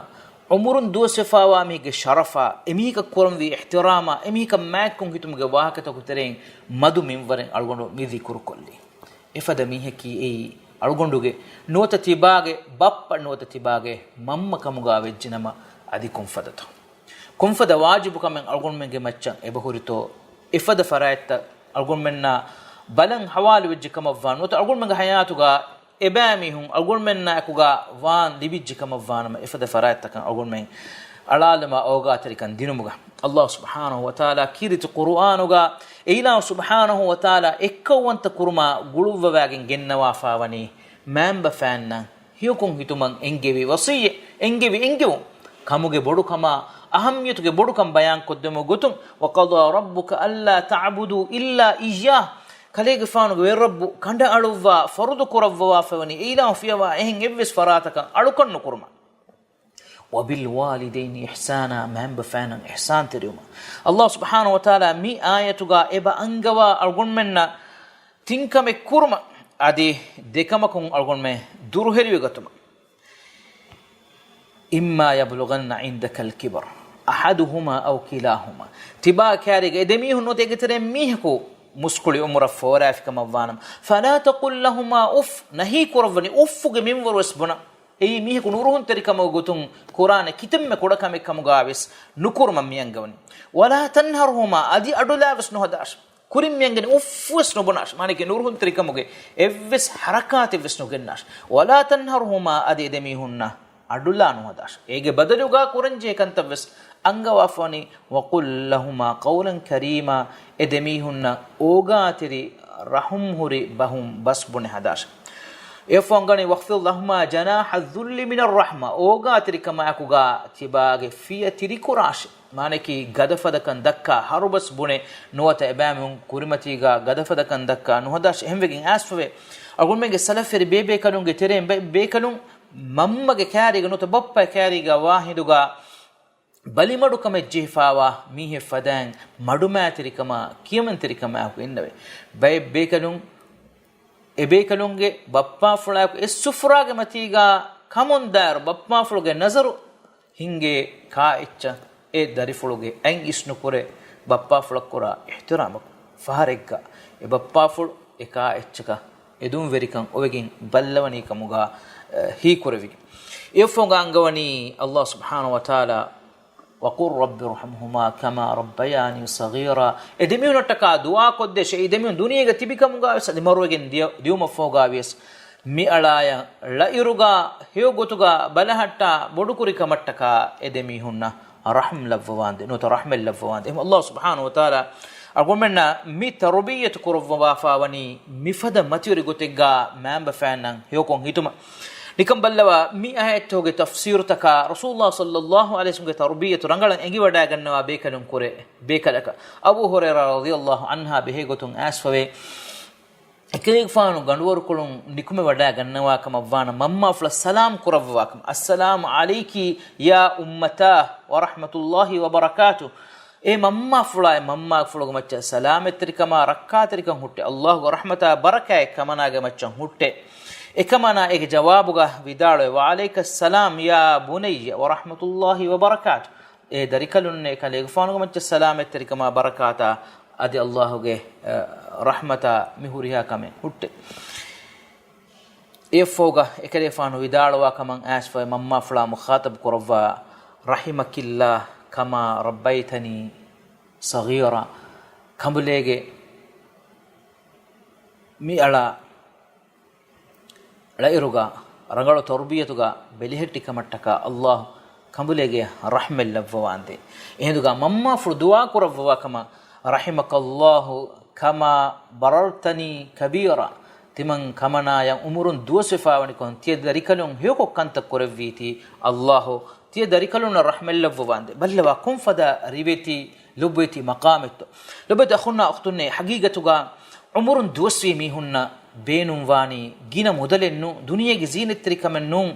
ޢުމުރުން ދުވަސްވެފާވާ މީހެއްގެ ޝަރަފާ، އެމީހަކަށް ކުރަންވީ އިޙްތިރާމާ، އެމީހަކަށް މާތްކޮށް ހިތުމުގެ ވާހަކަތަކުގެ ތެރެއިން މަދު މިންވަރެއް އަޅުގަނޑު މި ޛިކުރު ކޮށްލީ. އެފަދަ މީހަކީ އެއީ އަޅުގަނޑުގެ ނުވަތަ ތިބާގެ ބައްޕަ ނުވަތަ ތިބާގެ މަންމަ ކަމުގާ ވެއްޖެނަމަ އަދި ކޮންފަދަތޯ؟ ކޮންފަދަ ވާޖިބު ކަމެއް އަޅުގަނޑުމެންގެ މައްޗަށް އެބަހުރިތޯ؟ އެފަދަ ފަރާތްތައް އަޅުގަނޑުމެންނާ ބަލަން ޙަވާލުވެއްޖެ ކަމަށްވާން ނުވަތަ އަޅުގަނޑުމެންގެ ޙަޔާތުގާ އެބައިމީހުން އަޅުގަނޑުމެންނާ އެކުގާ ވާން ލިބިއްޖެ ކަމަށްވާނަމަ، އެފަދަ ފަރާތްތަކަށް އަޅުގަނޑުމެން އަޅާލުމާ އޯގާތެރިކަން ދިނުމުގަ. ﷲ ސުބްޙާނަހޫ ވަތަޢާލާ ކީރިތި ޤުރުއާނުގާ އެއިލާހު ސުބްޙާނަހޫ ވަތަޢާލާ އެއްކައުވަންތަ ކުރުމާ ގުޅުއްވަވާގެން ގެންނަވާފާވަނީ މައިންބަފައިންނަށް ހެޔޮކޮށް ހިތުމަށް އެންގެވި ވަޞިއްޔަތް، އެންގެވި އެންގެވުން، ކަމުގެ ބޮޑުކަމާ، އަހައްމިޔަތުގެ ބޮޑުކަން ބަޔާންކޮށްދެމުގެ ގޮތުން، وَقَضَى رَبُّكَ أَلَّا تَعْبُدُوا إِلَّا إِيَّاهُ، ކަލޭގެފާނުގެ ވެރިރައްބު ކަނޑައަޅުއްވާ ފަރުޟު ކުރައްވަވާފަވަނީ އެއިލާހު ފިޔަވާ އެހެން އެއްވެސް ފަރާތަކަށް އަޅުކަން ނުކުރުމަށް. وَبِالْوَالِدَيْنِ إِحْسَانًا، މައިންބަފައިންނަށް އިޙްސާންތެރިވުމަށް. ﷲ ސުބްޙާނަހޫ ވަތަޢާލާ މި އާޔަތުގާ އެބަ އަންގަވާ އަޅުގަނޑުމެންނަށް ތިން ކަމެއް ކުރުމަށް، އަދި ދެ ކަމަކުން އަޅުގަނޑުމެން ދުރުހެލިވެގަތުމަށް. إِمَّا يَبْلُغَنَّ عِندَكَ الْكِبَرَ أَحَدُهُمَا أَوْ كِلَاهُمَا، ތިބާ ކައިރީގަ އެ ދެމީހުން ނުވަތަ އޭގެ ތެރެއިން މީހަކު މުސްކުޅި އުމުރަށް ފޯރާފި ކަމަށްވާނަމަ، فَلَا تَقُل لَّهُمَا أُفٍّ، ނަހީ ކުރައްވަނީ އުފްގެ މިންވަރުވެސް ބުނަން. އެއީ މީހަކު ނުރުހުންތެރިކަމުގެ ގޮތުން ކުރާނެ ކިތަންމެ ކުޑަކަމެއް ކަމުގާވެސް ނުކުރުމަށް މިއަންގަވަނީ. وَلَا تَنْهَرْهُمَا، އަދި އަޑުލާވެސް ނުހަދާށި. ކުރިން މިއަންގަނީ އުފްވެސް ނުބުނާށި. މާނައަކީ ނުރުހުންތެރިކަމުގެ އެއްވެސް ޙަރަކާތެއްވެސް ނުގެންނާށި. وَلَا تَنْهَرْهُمَا، އަދި އެދެމީހުންނަށް އަޑުލާ ނުހަދާށި. އޭގެ ބަދަލުގާ ކުރަންޖެހޭ ކަންތައްވެސް އަންގަވާފަވަނީ، وَقُل لَّهُمَا قَوْلًا كَرِيمًا، އެ ދެމީހުންނަށް އޯގާތެރި ރަޙުމްހުރި ބަހުން ބަސް ބުނެ ހަދާށި. އެއަށްފަހު އަންގަވަނީ، وَاخْفِضْ لَهُمَا جَنَاحَ الذُّلِّ مِنَ الرَّحْمَةِ، އޯގާތެރިކަމާއެކުގާ ތިބާގެ ފިޔަ ތިރިކުރާށި. މާނައަކީ ގަދަފަދަކަން ދައްކާ ހަރުބަސް ބުނެ ނުވަތަ އެބައިމީހުން ކުރިމަތީގާ ގަދަފަދަކަން ދައްކާ ނުހަދާށި. އެހެންވެގެން އައިސްފަވޭ. އަޅުގަނޑުމެންގެ ސަލަފްވެރި ބޭބޭކަލުންގެ ތެރެއިން ބައެއް ބޭކަލުން މަންމަގެ ކައިރީގަ ނުވަތަ ބައްޕަގެ ކައިރީގަ ވާ ހިނދުގާ ބަލިމަޑުކަމެއް ޖެހިފާވާ މީހެއް ފަދައިން މަޑުމައިތިރިކަމާ ކިޔަމަންތެރިކަމާއެކު އިންނަވޭ. ބައެއް ބޭކަލުން، އެ ބޭކަލުންގެ ބައްޕާފުޅާއެކު އެއް ސުފުރާގެ މަތީގާ ކަމުން ދާއިރު ބައްޕާފުޅުގެ ނަޒަރު ހިންގޭ ކާ އެއްޗަށް އެ ދަރިފުޅުގެ އަތް އިސްނުކުރޭ، ބައްޕާފުޅަށް ކުރާ އިޙްތިރާމަކުން. ފަހަރެއްގަ އެ ބައްޕާފުޅު އެ ކާ އެއްޗަކަށް އެދުންވެރިކަން އޮވެގެން ބައްލަވަނީ ކަމުގާ، އަ، ހީކުރެވިގެން. އެއަށްފަހުގަ އަންގަވަނީ ﷲ ސުބްޙާނަހޫ ވަތަޢާލާ، وَقُل رَّبِّ ارْحَمْهُمَا كَمَا رَبَّيَانِي صَغِيرًا. އެ ދެމީހުންނަށްޓަކާ ދުޢާ ކޮށްދޭށޭ، އެ ދެމީހުން ދުނިޔޭގަ ތިބިކަމުގާވެސް އަދި މަރުވެގެން ދިޔަ-، ދިޔުމަށްފަހުގާ ވިޔަސް މިއަޅާޔަށް ޅައިރުގާ ހެޔޮ ގޮތުގާ ބަލަހައްޓާ ބޮޑުކުރި ކަމަށްޓަކާ އެ ދެމީހުންނަށް ރަޙްމް ލައްވަވާނދޭ، ނުވަތަ ރަޙްމަތް ލައްވަވާނދޭ. އެހެން ﷲ ސުބްޙާނަހޫ ވަތަޢާލާ އަޅުގަނޑުމެންނަށް މި ތަރުބިއްޔަތު ކުރައްވަވާފާވަނީ މިފަދަ މަތިވެރި ގޮތެއްގާ މައިންބަފައިންނަށް ހެޔޮކޮށް ހިތުމަށް. ނިކަން ބައްލަވާ، މި އާޔަތްތަކުގެ ތަފްސީރުތަކާ ރަސޫލުﷲ ޞައްލަﷲ ޢަލައިހި ވަސައްލަމްގެ ތަރުބިއްޔަތު ރަނގަޅަށް އެނގިވަޑައިގަންނަވާ ބޭކަލުން ކުރެ ބޭކަލަކަށް. އަބޫ ހުރައިރާ ރަޟިޔަﷲ ޢަންހާ ބެހޭ ގޮތުން އައިސްފަވޭ. އެކަލޭގެފާނު ގަނޑުވަރުކޮޅުން ނިކުމެވަޑައިގަންނަވާ ކަމަށްވާނަމަ މަންމާފުޅަށް ސަލާމް ކުރައްވަވާކަމަށް، السلام عليك يا أمتاه ورحمة الله وبركاته. އޭ މަންމާފުޅާއި މަންމާފުޅުގެ މައްޗަށް ސަލާމަތްތެރިކަމާ ރައްކާތެރިކަން ހުއްޓޭ، ﷲގެ ރަޙްމަތާ ބަރަކާތް އެކަމަނާގެ މައްޗަށް ހުއްޓޭ. އެކަމަނާ އޭގެ ޖަވާބުގަ ވިދާޅުވޭ، وعليك السلام يا بني ورحمة الله وبركاته. އޭ ދަރިކަލުންނޭ، ކަލޭގެފާނުގެ މައްޗަށް ސަލާމަތްތެރިކަމާ ބަރަކާތާ އަދި ﷲގެ، އަ، ރަޙްމަތާ މި ހުރިހާ ކަމެއް ހުއްޓޭ. އެއަށްފަހުގަ އެކަލޭފާނު ވިދާޅުވާ ކަމަށް އައިސްފަވޭ، މަންމާފުޅާ މުޚާޠަބު ކުރައްވާ، رحمك الله كما ربيتني صغيرا. ކަނބުލޭގެ މި އަޅާ ޅައިރުގަ ރަނގަޅު ތަރުބިއްޔަތުގަ ބެލެހެއްޓި ކަމަށްޓަކާ ﷲ ކަނބުލޭގެ ރަޙްމަތް ލައްވަވާނދޭ. އެހިނދުގަ މަންމާފުޅު ދުޢާ ކުރައްވަވާ ކަމަށް، رحمك الله كما بررتني كبيرا. ތިމަން ކަމަނާޔަށް އުމުރުން ދުވަސްވެފާވަނިކޮށް، ތިޔަ ދަރިކަލުން ހެޔޮކޮށް ކަންތައް ކުރެއްވީތީ، ﷲ ތިޔަ ދަރިކަލުންނަށް ރަޙްމަތް ލައްވަވާނދޭ. ބައްލަވާ ކޮންފަދަ ރިވެތި ލޮބުވެތި މަޤާމެއްތޯ. ލޮބުވެތި އަޚުންނާ އުޚްތުންނޭ، ޙަޤީޤަތުގަ ޢުމުރުން ދުވަސްވީ މީހުންނަށް ބޭނުންވާނީ ގިނަ މުދަލެއް ނޫން، ދުނިޔޭގެ ޒީނަތްތެރިކަމެއް ނޫން،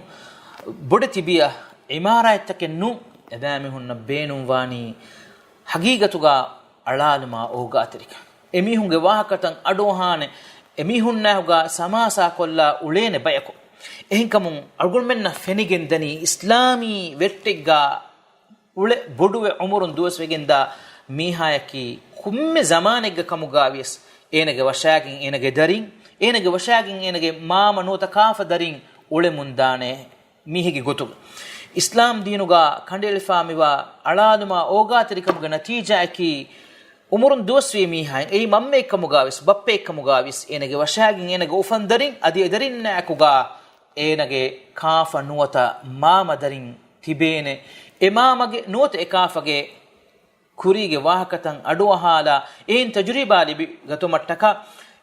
ބޮޑެތި ބިޔަ ޢިމާރާތްތަކެއް ނޫން. އެބައިމީހުންނަށް ބޭނުންވާނީ ޙަޤީޤަތުގަ އަޅާލުމާ އޯގާތެރިކަން. އެމީހުންގެ ވާހަކަތައް އަޑުއަހާނެ، އެމީހުންނާހުގަ ސަމާސާކޮށްލާ އުޅޭނެ ބަޔަކު. އެހެންކަމުން އަޅުގަނޑުމެންނަށް ފެނިގެންދަނީ އިސްލާމީ ވެއްޓެއްގަ އުޅެ ބޮޑުވެ ޢުމުރުން ދުވަސްވެގެންދާ މީހާޔަކީ ކޮންމެ ޒަމާނެއްގަ ކަމުގާވިޔަސް، އޭނަގެ ވަށާގެން އޭނަގެ ދަރިން، އޭނަގެ ވަށާގެން އޭނަގެ މާމަ ނުވަތަ ކާފަ ދަރިން އުޅެމުންދާނެ މީހެއްގެ ގޮތުގަ. އިސްލާމް ދީނުގަ ކަނޑައެޅިފާ މިވާ އަޅާލުމާ އޯގާތެރިކަމުގެ ނަތީޖާއަކީ، ޢުމުރުން ދުވަސްވީ މީހާއިން، އެއީ މަންމައެއްކަމުގާވެސް، ބައްޕައެއްކަމުގާވިޔަސް، އޭނަގެ ވަށާގެން އޭނަގެ އުފަންދަރިން އަދި އެދަރިންނާއެކުގަ އޭނަގެ ކާފަ ނުވަތަ މާމަދަރިން ތިބޭނެ. އެ މާމަގެ ނުވަތަ އެ ކާފަގެ ކުރީގެ ވާހަކަތައް އަޑުއަހާލާ، އެއިން ތަޖުރިބާ ލިބިގަތުމަށްޓަކާ،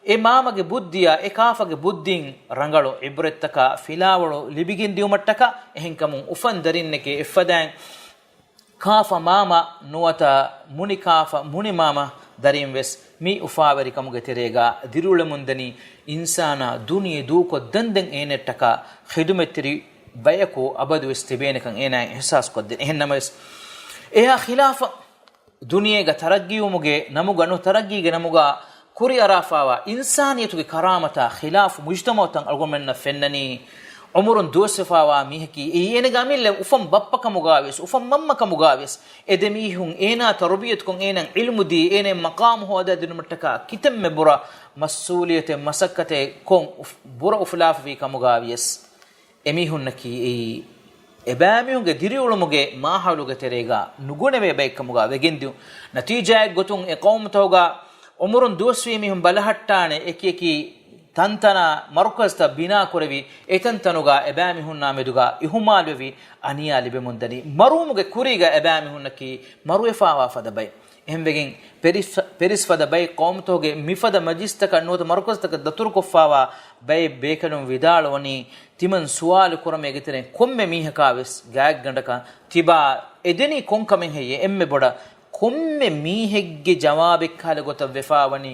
އެ މާމަގެ ބުއްދިއާ އެ ކާފަގެ ބުއްދިން ރަނގަޅު ޢިބްރަތްތަކާ ފިލާވަޅު ލިބިގެން ދިއުމަށްޓަކާ، އެހެންކަމުން އުފަންދަރިންނެކޭ އެއްފަދައިން ކާފަ މާމަ ނުވަތަ މުނި ކާފަ މުނި މާމަ ދަރިން ވެސް މި އުފާވެރިކަމުގެ ތެރޭގަ ދިރިއުޅެމުންދަނީ އިންސާނާ ދުނިޔެ ދޫކޮށް ދަންދެން އޭނައަށްޓަކާ ޚިދުމަތްތެރި ބަޔަކު އަބަދުވެސް ތިބޭނެކަން އޭނާ އިޙްސާސްކޮށްދޭނެ. އެހެންނަމަވެސް، އެއާ ޚިލާފަށް ދުނިޔޭގަ ތަރައްގީވުމުގެ ނަމުގަ ނު، ތަރައްގީގެ ނަމުގަ ކުރިއަރާފާވާ އިންސާނިއްޔަތުގެ ކަރާމަތާ ޚިލާފު މުޖްތަމަޢުތައް އަޅުގަނޑުމެންނަށް ފެންނަނީ، ޢުމުރުން ދުވަސްވެފާވާ މީހަކީ، އެއީ އޭނަގެ އަމިއްލަ އުފަން ބައްޕަކަމުގާވިޔަސް، އުފަން މަންމަކަމުގާވިޔަސް، އެ ދެ މީހުން އޭނާ ތަރުބިޔަތުކޮށް، އޭނާ ޢިލްމުދީ، އޭނާ މަޤާމު ހޯދާދިނުމަށްޓަކާ ކިތަންމެ ބުރަ މަސްއޫލިއްޔަތެއް މަސައްކަތެއް ކޮށް، އުފް، ބުރަ އުފުލާފަވީ ކަމުގާވިޔަސް، އެމީހުންނަކީ އެއީ އެބައިމީހުންގެ ދިރިއުޅުމުގެ މާހައުލުގެ ތެރޭގަ ނުގުނެވޭ ބައެއްކަމުގަ ވެގެންދިޔުން. ނަތީޖާއެއްގޮތުން އެ ޤައުމުތަކުގަ ޢުމުރުން ދުވަސްވީ މީހުން ބަލަހައްޓާނެ އެކިއެކި ތަންތަނާ މަރުކަޒުތައް ބިނާކުރެވި، އެތަންތަނުގަ އެބައިމީހުންނާ މެދުގަ އިހުމާލުވެވި، އަނިޔާ ލިބެމުންދަނީ. މަރުވުމުގެ ކުރީގަ އެބައިމީހުންނަކީ މަރުވެފާވާ ފަދަ ބައެއް. އެހެންވެގެން ޕެރިސް، ޕެރިސް ފަދަ ބައެއް ޤައުމުތަކުގެ މިފަދަ މަޖިލިސްތަކަށް ނުވަތަ މަރުކަޒުތަކަށް ދަތުރުކޮށްފާވާ ބައެއް ބޭކަލުން ވިދާޅުވަނީ، ތިމަން ސުވާލު ކުރަމޭގެ ތެރެއިން ކޮންމެ މީހަކާވެސް ގާތްގަނޑަކަށް ތިބާ އެދެނީ ކޮންކަމެއް ހެއްޔޭ؟ އެންމެ ބޮޑަށް ކޮންމެ މީހެއްގެ ޖަވާބެއްކަހަލަ ގޮތަށް ވެފާވަނީ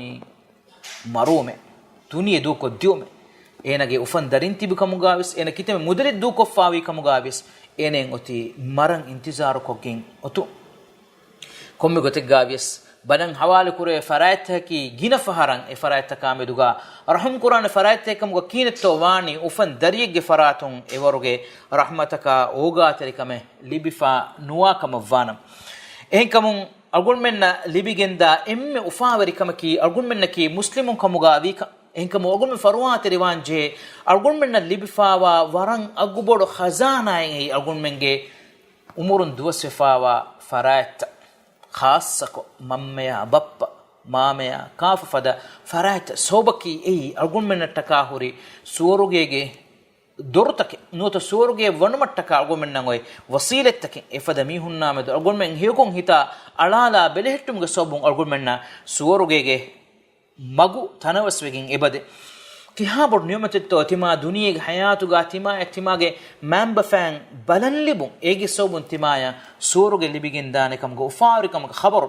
މަރުވުމެއް، ދުނިޔެ ދޫކޮށްދިއުމެއް. އޭނަގެ އުފަން ދަރިން ތިބި ކަމުގާވެސް، އޭނަ ކިތަންމެ މުދަލެއް ދޫކޮށްފާވީ ކަމުގާވެސް، އޭނައަށް އޮތީ މަރަން އިންތިޒާރުކޮށްގެން އޮތުން. ކޮންމެ ގޮތެއްގާވިޔަސް ބަލަން ހަވާލުކުރެވޭ ފަރާތްތަކަކީ ގިނަ ފަހަރަށް އެ ފަރާތްތަކާ މެދުގަ ރަޙުމްކުރާނެ ފަރާތްތަކެއް ކަމުގަ ކިހިނެއްތޯ ވާނީ އުފަން ދަރިއެއްގެ ފަރާތުން އެވަރުގެ ރަޙްމަތަކާ އޯގާތެރިކަމެއް ލިބިފާ ނުވާ ކަމަށްވާނަމަ. އެހެންކަމުން އަޅުގަނޑުމެންނަށް ލިބިގެންދާ އެންމެ އުފާވެރި ކަމަކީ އަޅުގަނޑުމެންނަކީ މުސްލިމުން ކަމުގަ ވީކަން. އެހެންކަމުން އަޅުގަނޑުމެން ފަރުވާތެރިވާން ޖެހޭ އަޅުގަނޑުމެންނަށް ލިބިފާވާ ވަރަށް އަގުބޮޑު ޚަޒާނާއެއް އެއީ އަޅުގަނޑުމެންގެ އުމުރުން ދުވަސްވެފާވާ ފަރާތްތައް، ޚާއްޞަކޮށް މަންމަޔާ ބައްޕަ، މާމަޔާ ކާފަ ފަދަ ފަރާތްތައް. ސަބަބަކީ އެއީ އަޅުގަނޑުމެންނަށްޓަކާ ހުރި ސުވަރުގޭގެ ދޮރުތަކެއް ނުވަތަ ސުވަރުގޭ ވަނުމަށްޓަކާ އަޅުގަނޑުމެންނަށް އޮތް ވަސީލަތްތަކެއް. އެފަދަ މީހުންނާ މެދު އަޅުގަނޑުމެން ހެޔޮކޮށް ހިތާ އަޅާލާ ބެލެހެއްޓުމުގެ ސަބަބުން އަޅުގަނޑުމެންނަށް ސުވަރުގޭގެ މަގު ތަނަވަސްވެގެން އެބަދޭ. ކިހާ ބޮޑު ނިޢުމަތެއްތޯ ތިމާ ދުނިޔޭގެ ޙަޔާތުގަ ތިމާއަށް ތިމާގެ މަންބަފައިން ބަލަން ލިބުން، އޭގެ ސަބަބުން ތިމާޔަށް ސުވަރުގެ ލިބިގެންދާނެ ކަމުގެ އުފާވެރިކަމުގެ ޚަބަރު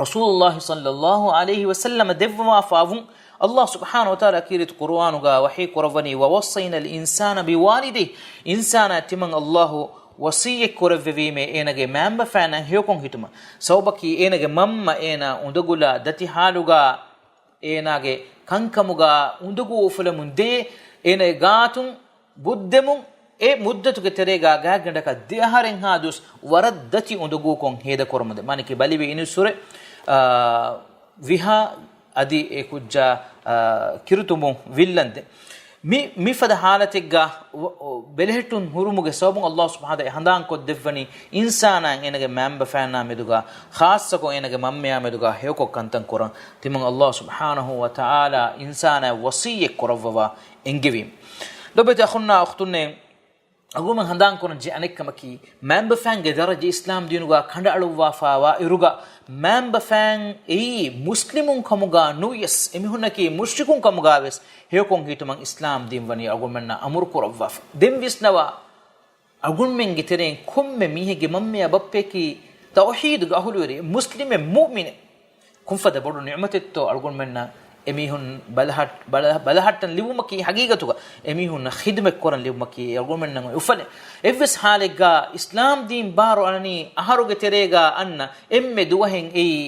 ރަސޫލުﷲ ޞައްލަﷲ ޢަލައިހި ވަސައްލަމަ ދެއްވަވާފާވުން، ﷲ ސުބްޙާނަހޫ ވަތަޢާލާ ކީރިތި ޤުރުއާނުގަ ވަޙީ ކުރައްވަނީ، "وَوَصَّيْنَا الْإِنسَانَ بِوَالِدَيْهِ." އިންސާނާ ތިމަން ﷲ ވަޞިއްޔަތް ކުރެއްވެވީމޭ އޭނަގެ މަންބަފައިންނަށް ހެޔޮކޮށް ހިތުމަށް. ސަބަބަކީ އޭނަގެ މަންމަ އޭނާ އުނދަގުލާ ދަތި ޙާލުގަ އޭނާގެ ކަންކަމުގަ އުނދަގޫ އުފުލަމުން ދޭ، އޭނަގެ ގާތުން ބުއްދެމުން އެ މުއްދަތުގެ ތެރޭގަ ގާތްގަނޑަކަށް ދެ އަހަރެއްހާ ދުވަސް ވަރަށް ދަތި އުނދަގޫކޮށް ހޭދަކުރަމުންދޭ. މާނައަކީ ބަލިވެ އިނިއުއްސުރެ، އާ، ވިހާ އަދި އެ ކުއްޖާ، އާ، ކިރުތުނބުން ވިއްލަންދޭ. މި، މިފަދަ ޙާލަތެއްގަ ވ-، ވ-، ބެލެހެއްޓުން ހުރުމުގެ ސަބަބުން ﷲ ސުބްޙާނަހޫ ވަތަޢާލާ ހަނދާންކޮށްދެއްވަނީ އިންސާނާއަށް އޭނަގެ މަންބަފައިންނާ މެދުގަ، ޚާއްޞަކޮށް އޭނަގެ މަންމަޔާ މެދުގަ ހެޔޮކޮށް ކަންތައް ކުރަން ތިމަން ﷲ ސުބްޙާނަހޫ ވަތަޢާލާ އިންސާނާއަށް ވަޞިއްޔަތް ކުރައްވަވާ އެންގެވީމެ. ލޮބުވެތި އަޚުންނާ އުޚްތުންނޭ، އަޅުގަނޑު ހަނދާންކުރަން ޖެހޭ އަނެއްކަމަކީ، މަންބަފައިންގެ ދަރަޖަ އިސްލާމް ދީނުގަ ކަނޑައަޅުއްވާފާވާ އިރުގަ، މަންބަފައިން އެއީ މުސްލިމުން ކަމުގަ ނުވިޔަސް، އެމީހުންނަކީ މުޝްރިކުން ކަމުގަވެސް ހެޔޮކޮށް ހިތުމަށް އިސްލާމް ދީން ވަނީ އަޅުގަނޑުމެންނަށް އަމުރު ކުރައްވާފަ. ދެން ވިސްނަވާ، އަޅުގަނޑުމެންގެ ތެރެއިން ކޮންމެ މީހެއްގެ މަންމަޔާ ބައްޕަޔަކީ ތައުޙީދުގެ އަހުލުވެރި މުސްލިމެއް މުއުމިނެއް ކުންފަދަ ބޮޑު ނިޢުމަތެއްތޯ އަޅުގަނޑުމެންނަށް އެމީހުން ބަލަހައް-، ބަލަ-، ބަލަހައްޓަން ލިބުމަކީ ހަގީގަތުގަ އެމީހުންނަށް ޚިދުމަތް ކުރަން ލިބުމަކީ އަޅުގަނޑުމެންނަށް އުފަލެއް. އެއްވެސް ޙާލެއްގަ އިސްލާމް ދީން ބާރު އަންނަނީ އަހަރުގެ ތެރޭގަ އަންނަ އެންމެ ދުވަހެއް އެއީ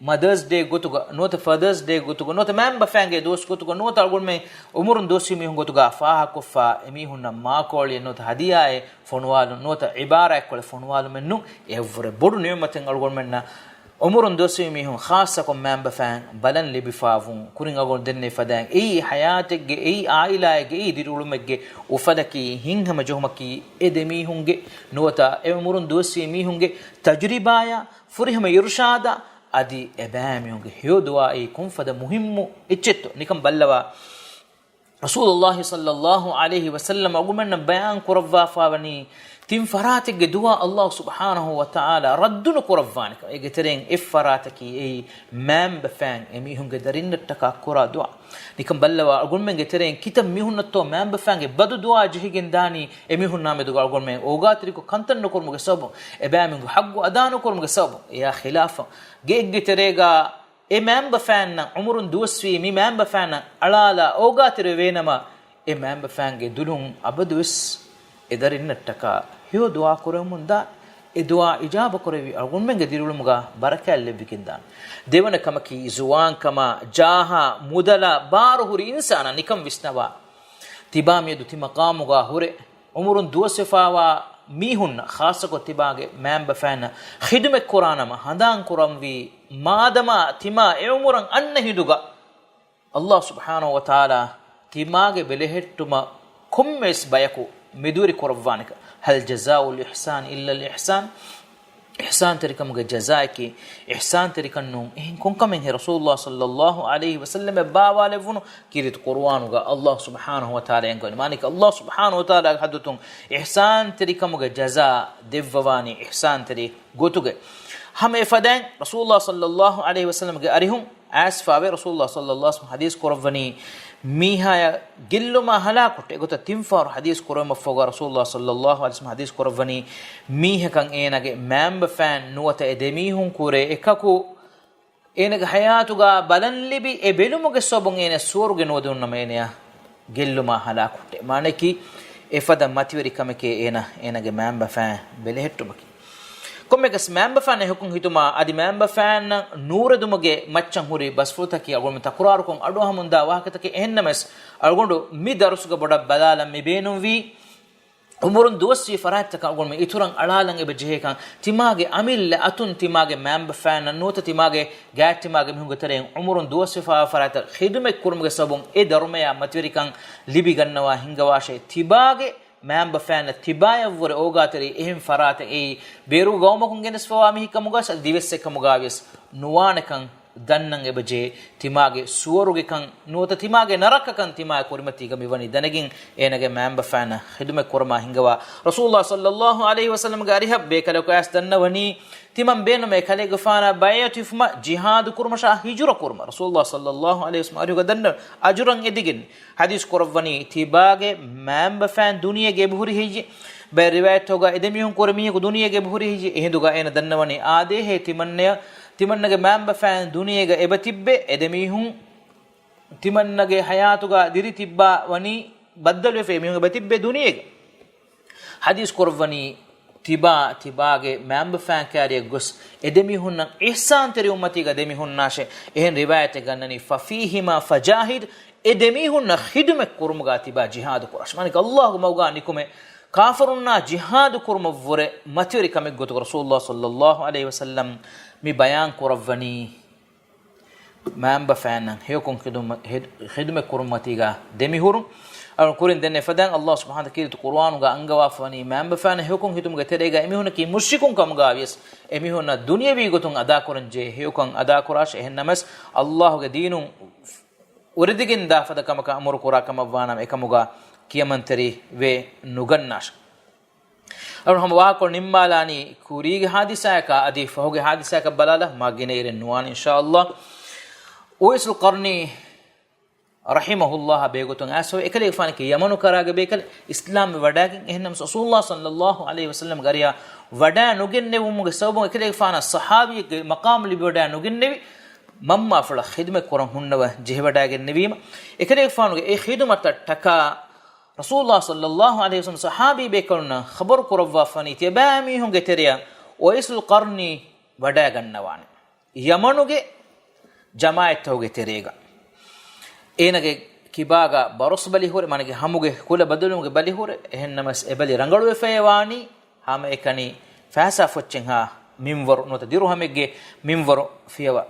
މަދާސް ޑޭ ގޮތުގަ ނުވަތަ ފާދާސް ޑޭ ގޮތުގަ ނުވަތަ މައިންބަފައިންގެ ދުވަސް ގޮތުގަ ނުވަތަ އަޅުގަނޑުމެން އުމުރުން ދުވަސްވީ މީހުން ގޮތުގަ ފާހަގަކޮށްފަ އެމީހުންނަށް މާކޯޅިއެއް ނުވަތަ ހަދިޔާއެއް ފޮނުވާލުން ނުވަތަ ޢިބާރާތްކޮޅެއް ފޮނުވާލުމެއް ނޫން. އެއަށްވުރެ ބޮޑު ނިޢުމަތެއް އަޅުގަނޑުމެންނަށް އުމުރުން ދުވަސްވީ މީހުން ޚާއްޞަކޮށް މައިންބަފައިން ބަލަން ލިބިފަވުން ކުރިން އަޅުގަނޑު ދެންނެވި ފަދައިން އެއީ ޙަޔާތެއްގެ، އެއީ ޢާއިލާއެއްގެ، އެއީ ދިރިއުޅުމެއްގެ އުފަލަކީ ހިތްހަމަ ޖެހުމަކީ އެ ދެމީހުންގެ ނުވަތަ އެ އުމުރުން ދުވަސްވީ މީހުންގެ ތަޖުރިބާޔާ ފުރިހަމަ އިރުޝާދާ އަދި އެބައިމީހުންގެ ހެޔޮ ދުޢާއީ ކުންފަދަ މުހިއްމު އެއްޗެއްތޯ. ނިކަން ބައްލަވާ، ރަސޫލުﷲ ޞައްލަﷲ ޢަލައިހި ވަސައްލަމަ އަޅުގަނޑުމެންނަށް ބަޔާން ކުރައްވާފަވަނީ ތިން ފަރާތެއްގެ ދުޢާ ﷲ ސުބްޙާނަހޫ ވަތަޢާލާ ރައްދު ނުކުރައްވާނެކަން. އޭގެ ތެރެއިން އެއްފަރާތަކީ އެއީ މައިންބަފައިން އެމީހުންގެ ދަރިންނަށްޓަކާ ކުރާ ދުޢާ. ނިކަން ބައްލަވާ، އަޅުގަނޑުމެންގެ ތެރެއިން ކިތައް މީހުންނަށްތޯ މައިންބަފައިންގެ ބަދު ދުޢާ ޖެހިގެން ދާނީ އެމީހުންނާ މެދުގަ އަޅުގަނޑުމެން އޯގާތެރިކޮށް ކަންތައް ނުކުރުމުގެ ސަބަބުން، އެބައިމީހުންގެ ޙައްޤު އަދާ ނުކުރުމުގެ ސަބަބުން. އެއާ ޚިލާފަށް ގެއެއްގެ ތެރޭގަ އެ މައިންބަފައިންނަށް އުމުރުން ދުވަސްވީ މި މައިންބަފައިންނަށް އަޅާލާ އޯގާތެރިވެވޭނަމަ، އެ މައިންބަފައިންގެ ދުލުން އަބަދުވެސް އެ ދަރިންނަށްޓަކާ ހެޔޮ ދުޢާ ކުރެވެމުންދާ، އެ ދުޢާ އިޖާބަކުރެވި އަޅުގަނޑުމެންގެ ދިރިއުޅުމުގަ ބަރަކާތް ލެއްވިގެންދާނެ. ދެވަނަ ކަމަކީ، ޒުވާންކަމާ، ޖާހާ، މުދަލާ، ބާރު ހުރި އިންސާނާ ނިކަން ވިސްނަވާ. ތިބާ މިއަދު ތި މަޤާމުގަ ހުރެ، އުމުރުން ދުވަސްވެފަވާ މީހުންނަށް، ޚާއްޞަކޮށް ތިބާގެ މައިންބަފައިންނަށް ޚިދުމަތް ކުރާނަމަ، ހަނދާން ކުރަންވީ، މާދަމާ ތިމާ އެ އުމުރަށް އަންނަ ހިނދުގަ، ﷲ ސުބްޙާނަހޫ ވަތަޢާލާ ތިމާގެ ބެލެހެއްޓުމަށް ކޮންމެވެސް ބަޔަކު މެދުވެރި ކުރައްވާނެކަން. هل جزاء الإحسان إلا الإحسان؟ އިޙްސާންތެރިކަމުގެ ޖަޒާއަކީ އިޙްސާންތެރިކަން ނޫން. އެހެން ކޮންކަމެއްހޭ؟ ރަސޫލުﷲ ޞައްލަﷲ ޢަލައިހި ވަސައްލަމަށް ބާވާލެއްވުނު ކީރިތި ޤުރުއާނުގަ ﷲ ސުބްޙާނަހޫ ވަތަޢާލާ އެންގެވަނީ. މާނައަކީ، ﷲ ސުބްޙާނަހޫ ވަތަޢާލާގެ ޙަޟްރަތުން އިޙްސާންތެރިކަމުގެ ޖަޒާ ދެއްވަވާނީ އިޙްސާންތެރި ގޮތުގައި. ހަމަ އެފަދައިން ރަސޫލުﷲ ޞައްލަﷲ ޢަލައިހި ވަސައްލަމަގެ އަރިހުން އައިސްފާވެ، ރަސޫލުﷲ ޞައްލަﷲ ޢަލައިހި ވަސައްލަމަ ޙަދީޘް ކުރައްވަނީ، މީހާޔަށް ގެއްލުމާ ހަލާކު ހުއްޓޭ. އެގޮތަށް ތިން ފަހަރު ޙަދީޘް ކުރެވުމަށްފަހުގަ ރަސޫލުﷲ ޞައްލަﷲ ޢަލައިހި ވަސައްލަމަ ޙަދީޘް ކުރައްވަނީ، މީހަކަށް އޭނާގެ މައިންބަފައިން ނުވަތަ އެ ދެމީހުން ކުރެ އެކަކު އޭނާގެ ޙަޔާތުގަ ބަލަން ލިބި، އެ ބެލުމުގެ ސަބަބުން އޭނަ ސުވަރުގެ ނުވަދެވުނަމަ އޭނަޔަށް ގެއްލުމާ ހަލާކު ހުއްޓޭ. މާނައަކީ، އެފަދަ މަތިވެރި ކަމެކޭ އޭނަ، އޭނާގެ މައިންބަފައިން ބެލެހެއްޓުމަކީ. ކޮންމެއަކަސް މައިންބަފައިންނަށް ހުކުމް ހިތުމާ އަދި މައިންބަފައިންނަށް ނޫރެދުމުގެ މައްޗަށް ހުރި ބަސްފުޅުތަކީ އަޅުގަނޑު ތަކުރާރުކޮށް އަޑުއަހަމުންދާ ވާހަކަތަކެއް. އެހެންނަމަވެސް، އަޅުގަނޑު މި ދަރުސުގަ ބޮޑަށް ބަލާލަން މި ބޭނުންވީ، އުމުރުން ދުވަސްވީ ފަރާތްތަކަށް އަޅުގަނޑުމެން އިތުރަށް އަޅާލަން އެބަ ޖެހޭކަން، ތިމާގެ އަމިއްލަ އަތުން ތިމާގެ މައިންބަފައިންނަށް ނުވަތަ ތިމާގެ ގާތްތިމާގެ މީހުންގެ ތެރެއިން އުމުރުން ދުވަސްވެފައިވާ ފަރާތަށް ޚިދުމަތް ކުރުމުގެ ސަބަބުން އެ ދަރުމަޔާ މަތިވެރިކަން ލިބިގަންނަވާ ހިންގަވާށޭ. ތިބާގެ މައިންބަފައިންނަށް ތިބާޔަށްވުރެ އޯގާތެރި އެހެން ފަރާތެއް އެއީ ބޭރު ގައުމަކުން ގެނެސްފަވާ މީހެއްކަމުގަވެސް އަދި ދިވެއްސެއްކަމުގަވިޔަސް ނުވާނެކަން ދަންނަން އެބަޖެހޭ. ތިމާގެ ސުވަރުގެކަން ނުވަތަ ތިމާގެ ނަރަކަކަން ތިމާގެ ކުރިމަތީގަ މިވަނީ ދަނެގެން އޭނަގެ މައިންބަފައިންނަށް ޚިދުމަތް ކުރަމާ ހިންގަވާ. ރަސޫލުﷲ ޞައްލަﷲ ޢަލައިހި ވަސައްލަމަގެ އަރިހަށް ބޭކަލަކު އައިސް ދަންނަވަނީ، ތިމަން ބޭނުމޭ ކަލޭގެފާނާ ބައިޢަތު ހިފުމަށް ޖިހާދު ކުރުމަށާ ހިޖުރަ ކުރުމަށް. ރަސޫލުﷲ ޞައްލަﷲ ޢަލައިހި ވަސައްލަމަ އަރިހުގަ ދަންނަވަނީ އަޖުރަށް އެދިގެން. ޙަދީޘް ކުރައްވަނީ، ތިބާގެ މައިންބަފައިން ދުނިޔޭގަ އެބަހުރި ހެއްޔޭ؟ ބައެއް ރިވާޔަތްތަކުގަ އެދެމީހުން ކުރެ މީހަކު ދުނިޔޭގަ އެބަހުރި ހެއްޔޭ؟ އެހިނދުގަ އޭނަ ދަންނަވަނީ، އާދޭހޭ ތިމަންނަޔަށް، ތިމަންނަގެ މައިންބަފައިން ދުނިޔޭގަ އެބަތިއްބެ، އެދެމީހުން ތިމަންނަގެ ޙަޔާތުގަ ދިރި ތިއްބާ ވަނީ ބައްދަލުވެފަ، އެމީހުން އެބަތިއްބެ ދުނިޔޭގަ. ޙަދީޘް ކުރައްވަނީ، ތިބާ، ތިބާގެ މައިންބަފައިން ކައިރިއަށް ގޮސް، އެ ދެމީހުންނަށް އިޙްސާންތެރި އުއްމަތީގަ ދެމީހުންނާށޭ. އެހެން ރިވާޔަތެއް ގަންނަނީ، ފަފީހިމާ ފަޖާހިދް، އެ ދެމީހުންނަށް ޚިދުމަތް ކުރުމުގަ ތިބާ ޖިހާދު ކުރާށޭ. މާނައަކީ، ﷲގެ މަގުގަ ނިކުމެ ކާފަރުންނާ ޖިހާދު ކުރުމަށްވުރެ މަތިވެރި ކަމެއް ގޮތުގަ ރަސޫލުﷲ ޞައްލަﷲ ޢަލައިހި ވަސައްލަމް މި ބަޔާން ކުރައްވަނީ. މައިންބަފައިންނަށް ހެޔޮކޮށް ޚިދުމަ-، ހެދު-، ޚިދުމަތް ކުރުމަތީގަ ދެމިހުރުން. އަޅު ކުރިން ދެން އެފަދައިން ﷲ ސުބްޙާނަހޫ ކީރިތި ޤުރުއާނުގަ އަންގަވާފަވަނީ މައިންބަފައިންނަށް ހެޔޮކޮށް ޚިދުމަތް ތެރޭގަ އެމީހުންނަކީ މުޝްރިކުން ކަމުގަވިޔަސް އެމީހުންނަށް ދުނިޔަވީ ގޮތުން އަދާކުރަން ޖެހޭ ހެޔޮކަން އަދާކުރާށޭ. އެހެންނަމަވެސް ﷲގެ ދީނުން އުރެދިގެން ދާ ފަދަ ކަމަކަށް އަމުރު ކުރާ ކަމަށްވާނަމަ އެކަމުގަ ކިޔަމަންތެރި ވެ ނުގަންނާށޭ. އަޅު ހަމަ ވާހަކަ ނިންމާލާނީ ކުރީގެ ހާދިސާއަކާ އަދި ފަހުގެ ހާދިސާއަކަށް ބަލާލަ މާ ގިނައިރެއް ނުވާނެ އިންޝާﷲ. އުވައިސުލް ޤަރްނީ ރަޙިމަހުﷲ ބޭގޮތުން އައިސްފަ އެކަލޭގެފާނަކީ ޔަމަނު ކަރާގެ ބޭކަލެއް، އިސްލާމްވެ ވަޑާގެން. އެހެންނަމަ ރަސޫލުﷲ ޞައްލަﷲ ޢަލައިހި ވަސައްލަމް ގަރިޔާ ވަޑާ ނުގެންނެވުމުގެ ސަބަބުން އެކަލޭގެފާނަށް ޞަޙާބީގެ މަޤާމު ލިބިވަޑާ ނުގެންނެވި، މަންމާފުޅަށް ޚިދުމަތް ކުރަން ހުންނަވަ ޖެހިވަޑާގެންނެވީމަ، އެކަލޭގެފާނުގެ އެ ޚިދުމަތަށް ޓަކާ ރަސޫލުﷲ ޞައްލަﷲ ޢަލައިހި ވަސައްލަމް ޞަޙާބީ ބޭކަލުންނަށް ޚަބަރު ކުރައްވާފަނީ ތިޔަބައިމީހުންގެ ތެރެއަށް އުވައިސުލް ޤަރްނީ ވަޑާގަންނަވާނެ. ޔަމަނުގެ ޖަމާޢަތްތަކުގެ ތެރޭގަ. އޭނަގެ ކިބާގަ ބަރޮސް ބަލި ހުރެ، މާނަގެ ހަމުގެ ކުލަ ބަދަލުވުމުގެ ބަލި ހުރެ، އެހެންނަމަސް އެ ބަލި ރަނގަޅުވެފައިވާނީ ހަމައެކަނި ފައިސާ ފޮއްޗެއްހާ މިންވަރު ނުވަތަ ދިރުހަމެއްގެ މިންވަރު ފިޔަވާ.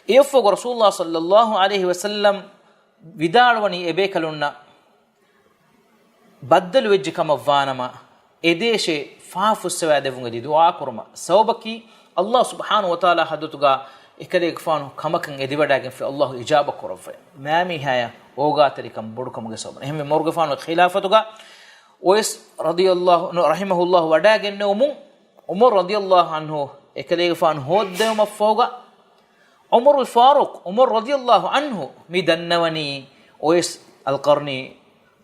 އެއަށްފަހުގަ ރަސޫލުﷲ ޞައްލަﷲ ޢަލައިހި ވަސައްލަމް ވިދާޅުވަނީ އެބޭކަލުންނަށް ބައްދަލުވެއްޖެ ކަމަށްވާނަމަ، އެދޭށޭ ފާފުއްސަވާދެއްވުން އެދި ދުޢާ ކުރުމަށް. ސަބަބަކީ، ﷲ ސުބްޙާނަހޫ ވަތަޢާލާ ޙަޟްރަތުގަ އެކަލޭގެފާނު ކަމަކަށް އެދިވަޑާގެންފި ﷲ އިޖާބަ ކުރައްވައި. މާމީހާޔަށް އޯގާތެރިކަން ބޮޑުކަމުގެ ސަބަބުން. އެހެންވެ، ޢުމަރުގެފާނުގެ ޚިލާފަތުގަ އުވައިސް ރަޟިޔަﷲ ޢަންހު، ރަޙިމަހުﷲ ވަޑާގެންނެވުމުން، ޢުމަރު ރަޟިޔަﷲ ޢަންހު އެކަލޭގެފާނު ހޯއްދެވުމަށްފަހުގަ، ޢުމަރުލް ފާރޫޤް، ޢުމަރު ރަޟިޔަﷲ ޢަންހު މި ދަންނަވަނީ އުވައިސް އަލްޤަރްނީ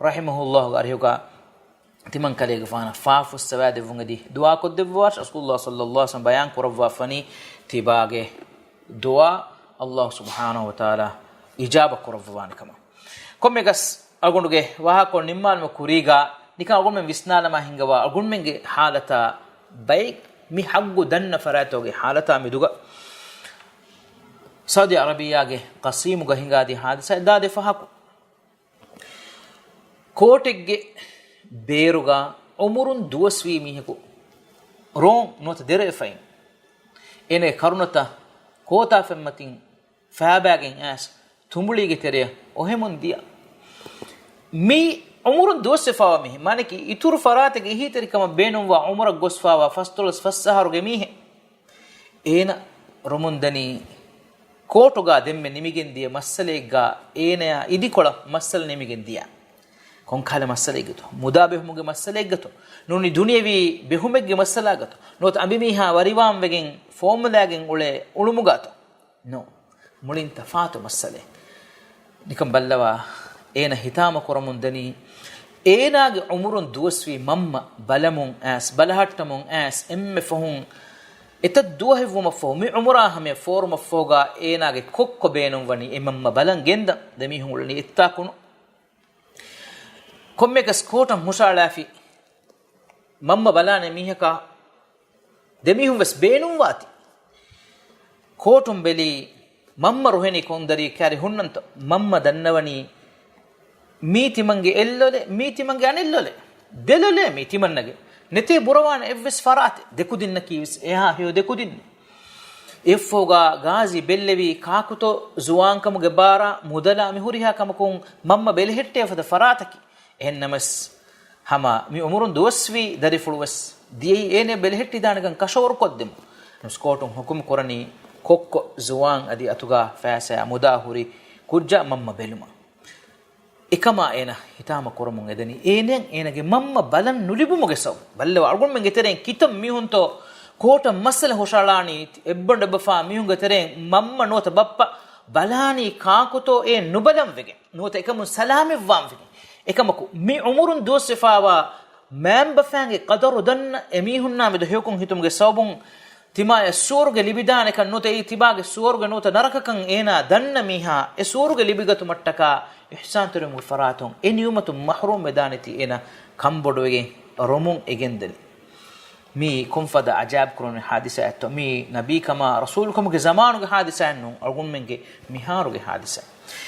ރަޙިމަހުﷲގެ އަރިހުގަ ތިމަން ކަލޭގެފާނަށް ފާފުއްސަވާދެއްވުން އެދި ދުޢާކޮށްދެއްވާށޭ. ރަސޫލުﷲ ޞައްލަﷲ ޢަލައިހި ވަސައްލަމް ބަޔާން ކުރައްވާފަނީ ތިބާގެ ދުޢާ ﷲ ސުބްޙާނަހޫ ވަތަޢާލާ އިޖާބަ ކުރައްވަވާނެ ކަމަށް. ކޮންމެއަކަސް އަޅުގަނޑުގެ ވާހަކަކޮޅު ނިންމާލުމަށް ކުރީގަ ނިކަން އަޅުގަނޑުމެން ވިސްނާލަމާ ހިންގަވާ، އަޅުގަނޑުމެންގެ ޙާލަތާ ބައެއް މި ޙައްޤު ދަންނަ ފަރާތްތަކުގެ ޙާލަތާ މެދުގަ ސައުދީ ޢަރަބިއްޔާގެ ޤަޞީމުގަ ހިނގާދިޔަ ޙާދިސާއެއް ދާދޭ ފަހަކު. ކޯޓެއްގެ ބޭރުގަ އުމުރުން ދުވަސްވީ މީހަކު ރޯން ނުވަތަ ދެރަވެފައިން. އޭނަގެ ކަރުނަތައް ކޯތާފަތްމަތިން ފައިބާގެން އައިސް ތުނބުޅީގެ ތެރެއަށް އޮހެމުން ދިޔަ. މީ އުމުރުން ދުވަސްވެފައިވާ މީހެއް. މާނައަކީ އިތުރު ފަރާތެއްގެ އެހީތެރިކަމަށް ބޭނުންވާ އުމުރަށް ގޮސްފައިވާ ފަސްދޮޅަސް ފަސް އަހަރުގެ މީހެއް. އޭނަ ރޮމުންދަނީ ކޯޓުގަ ދެންމެ ނިމިގެން ދިޔަ މައްސަލައެއްގަ އޭނަޔާ އިދިކޮޅަށް މައްސަލަ ނިމިގެން ދިޔަ. ކޮންކަހަލަ މައްސަލައެއްގެތޯ؟ މުދާ ބެހުމުގެ މައްސަލައެއްގެތޯ؟ ނޫނީ ދުނިޔަވީ ބެހުމެއްގެ މައްސަލާގަތޯ؟ ނުވަތަ އަނބިމީހާ ވަރިވާންވެގެން ފޯމުލާގެން އުޅޭ އުޅުމުގަތޯ؟ ނޯ. މުޅިން ތަފާތު މައްސަލައެއް. ނިކަން ބައްލަވާ، އޭނަ ހިތާމަ ކުރަމުން ދަނީ، އޭނާގެ އުމުރުން ދުވަސްވީ މަންމަ ބަލަމުން އައިސް، ބަލަހައްޓަމުން އައިސް، އެންމެ ފަހުން އެތައް ދުވަހެއްވުމަށްފަހު، މި އުމުރާ ހަމަޔަށް ފޯރުމަށްފަހުގަ އޭނާގެ ކޮއްކޮ ބޭނުންވަނީ އެ މަންމަ ބަލަން ގެންދަން. ދެމީހުން އުޅެނީ އެއްތާކުނު. ކޮންމެއަކަސް ކޯޓަށް ހުށައަޅާފި މަންމަ ބަލާނެ މީހަކާ ދެމީހުން ވެސް ބޭނުންވާތީ. ކޯޓުން ބެލީ މަންމަ ރުހެނީ ކޮން ދަރިއެއް ކައިރި ހުންނަންތޯ؟ މަންމަ ދަންނަވަނީ މީ ތިމަންގެ އެއްލޮލެއް، މީ ތިމަންގެ އަނެއްލޮލެއް. ދެލޮލެއް މީ ތިމަންނަގެ. ނެތޭ ބުރަވާނެ އެއްވެސް ފަރާތެއް. ދެކުދިންނަކީ ވެސް އެހާ ހެޔޮ ދެކުދިންނެއް. އެއަށްފަހުގަ ގާޒީ ބެއްލެވީ ކާކުތޯ ޒުވާންކަމުގެ ބާރާ މުދަލާ މި ހުރިހާ ކަމަކުން މަންމަ ބެލެހެއްޓޭ ފަދަ ފަރާތަކީ. އެހެންނަމަސް ހަމަ މި އުމުރުން ދުވަސްވީ ދަރިފުޅު ވެސް ދިޔައީ އޭނަ ބެލެހެއްޓިދާނެކަން ކަށަވަރުކޮށްދެމުން. ނަމަސް ކޯޓުން ހުކުމް ކުރަނީ ކޮއްކޮ ޒުވާން އަދި އަތުގަ ފައިސާ މުދާ ހުރި ކުއްޖާ މަންމަ ބެލުމަށް. އެކަމާ އޭނަ ހިތާމަ ކުރަމުން އެދެނީ އޭނައަށް އޭނަގެ މަންމަ ބަލަން ނުލިބުމުގެ ސަބަބުން. ބައްލަވާ، އަޅުގަނޑުމެންގެ ތެރެއިން ކިތަން މީހުންތޯ ކޯޓަށް މައްސަލަ ހުށައަޅާނީ، އެއްބަނޑު އެއްބަފާ މީހުންގެ ތެރެއިން މަންމަ ނުވަތަ ބައްޕަ ބަލާނީ ކާކުތޯ އޭނަ ނުބަލަން ވެގެން. ނުވަތަ އެކަމުން ސަލާމަތްވާން ވެގެން. އެކަމަކު، މި އުމުރުން ދުވަސްވެފައިވާ މައިންބަފައިންގެ ޤަދަރު ދަންނަ އެމީހުންނާ މެދު ހެޔޮކޮށް ހިތުމުގެ ސަބަބުން، ތިމާޔަށް ސުވަރުގެ ލިބިދާނެކަން ނުވަތަ އެއީ ތިބާގެ ސުވަރުގެ ނުވަތަ ނަރަކަކަން އޭނާ ދަންނަ މީހާ، އެ ސުވަރުގެ ލިބިގަތުމަށްޓަކާ އިޙްސާންތެރިވުމުގެ ފަރާތުން އެ ނިޢުމަތުން މަޙްރޫމް ވެދާނެތީ އޭނާ ކަންބޮޑުވެގެން ރޮމުން އެގެންދަނީ. މީ ކޮންފަދަ އަޖާއިބު ކުރަނިވި ޙާދިސާއެއްތޯ؟ މީ ނަބީކަމާ ރަސޫލުކަމުގެ ޒަމާނުގެ ޙާދިސާއެއް ނޫން، އަޅުގަނޑުމެންގެ މިހާރުގެ ޙާދިސާ.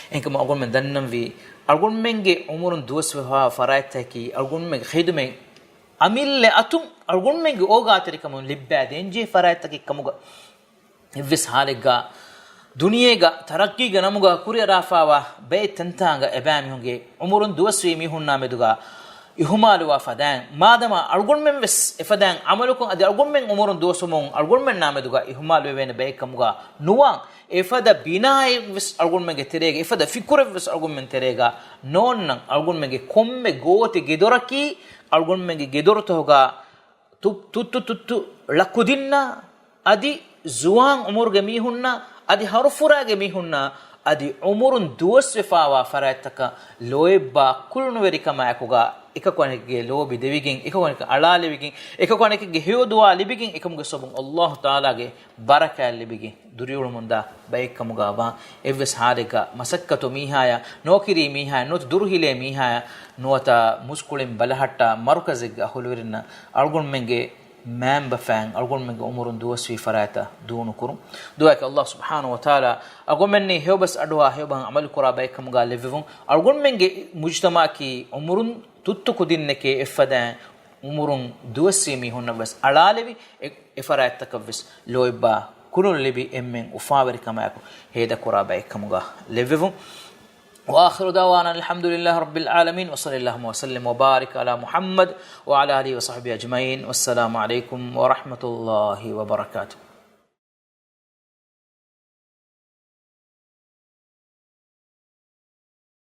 އެހެންކަމުން އަޅުގަނޑުމެން ދަންނަންވީ، އަޅުގަނޑުމެންގެ އުމުރުން ދުވަސްވެފައިވާ ފަރާތްތަކަކީ އަޅުގަނޑުމެންގެ ޚިދުމަތް އަމިއްލަ އަތުން އަޅުގަނޑުމެންގެ އޯގާތެރިކަމުން ލިއްބައިދޭންޖެހޭ ފަރާތްތަކެއް ކަމުގަ އެއްވެސް ޙާލެއްގަ ދުނިޔޭގަ ތަރައްޤީގެ ނަމުގަ ކުރިއަރާފައިވާ ބައެއް ތަންތާނގަ އެބައިމީހުންގެ އުމުރުން ދުވަސްވީ މީހުންނާ މެދުގަ އިހުމާލުވާ ފަދައިން، މާދަމާ އަޅުގަނޑުމެން ވެސް އެފަދައިން ޢަމަލުކޮށް އަދި އަޅުގަނޑުމެން އުމުރުން ދުވަސްވުމުން އަޅުގަނޑުމެންނާ މެދުގަ އިހުމާލުވެވޭނެ ބައެއް ކަމުގަ ނުވާން، އެފަދަ ބިނާއެއް ވެސް އަޅުގަނޑުމެންގެ ތެރޭގަ، އެފަދަ ފިކުރެއް ވެސް އަޅުގަނޑުމެން ތެރޭގަ ނޯންނަން، އަޅުގަނޑުމެންގެ ކޮންމެ ގޯތި ގެދޮރަކީ އަޅުގަނޑުމެންގެ ގެދޮރުތަކުގަ ތު-، ތުއްތު ތުއްތު ޅަ ކުދިންނާ އަދި ޒުވާން އުމުރުގެ މީހުންނަށް އަދި ހަރުފުރާގެ މީހުންނަށް އަދި އުމުރުން ދުވަސްވެފާވާ ފަރާތްތަކަށް ލޯތްބާ ކުޅުނުވެރިކަމާއެކުގަ އެކަކު އަނެކެއްގެ ލޯބި ދެވިގެން، އެކަކު އަނެކަށް އަޅާލެވިގެން، އެކަކު އަނެކެއްގެ ހެޔޮ ދުޢާ ލިބިގެން، އެކަމުގެ ސަބަބުން ﷲ ތަޢާލާގެ ބަރަކާތް ލިބިގެން ދުރިއުޅުމުންދާ ބައެއްކަމުގަ ވާން. އެއްވެސް ހާލެއްގަ މަސައްކަތު މީހާޔަށް، ނޯކިރީ މީހާޔަށް، ނުވަތަ ދުރުހިލޭ މީހާޔަށް، ނުވަތަ މުސްކުޅިން ބަލަހައްޓާ މަރުކަޒެއްގަ އަހުލުވެރިންނަށް އަޅުގަނޑުމެންގެ މައިންބަފައިން އަޅުގަނޑުމެންގެ އުމުރުން ދުވަސްވީ ފަރާތަށް ދޫނުކުރުން. ދުޢާއަކީ ﷲ ސުބްޙާނަހޫ ވަތަޢާލާ އަޅުގަނޑުމެންނަށް ހެޔޮބަސް އަޑުއަހާ ހެޔޮބަހަށް ޢަމަލުކުރާ ބައެއްކަމުގަ ލެއްވެވުން. އަޅުގަނޑުމެންގެ މުޖުތަމަޢަކީ އުމުރުން ތުއްތު ކުދިންނެކޭ އެއްފަދައިން އުމުރުން ދުވަސްވީ މީހުންނަށްވެސް އަޅާލެވި، އެ، އެފަރާތްތަކަށްވެސް ލޯތްބާ ކުޅުނު ލިބި އެންމެން އުފާވެރިކަމާއެކު ހޭދަކުރާ ބައެއްކަމުގަ ލެއްވެވުން. وآخر دعوانا الحمد لله رب العالمين، وصلى اللهم وسلم وبارك على محمد وعلى آله وصحبه أجمعين، والسلام عليكم ورحمة الله وبركاته.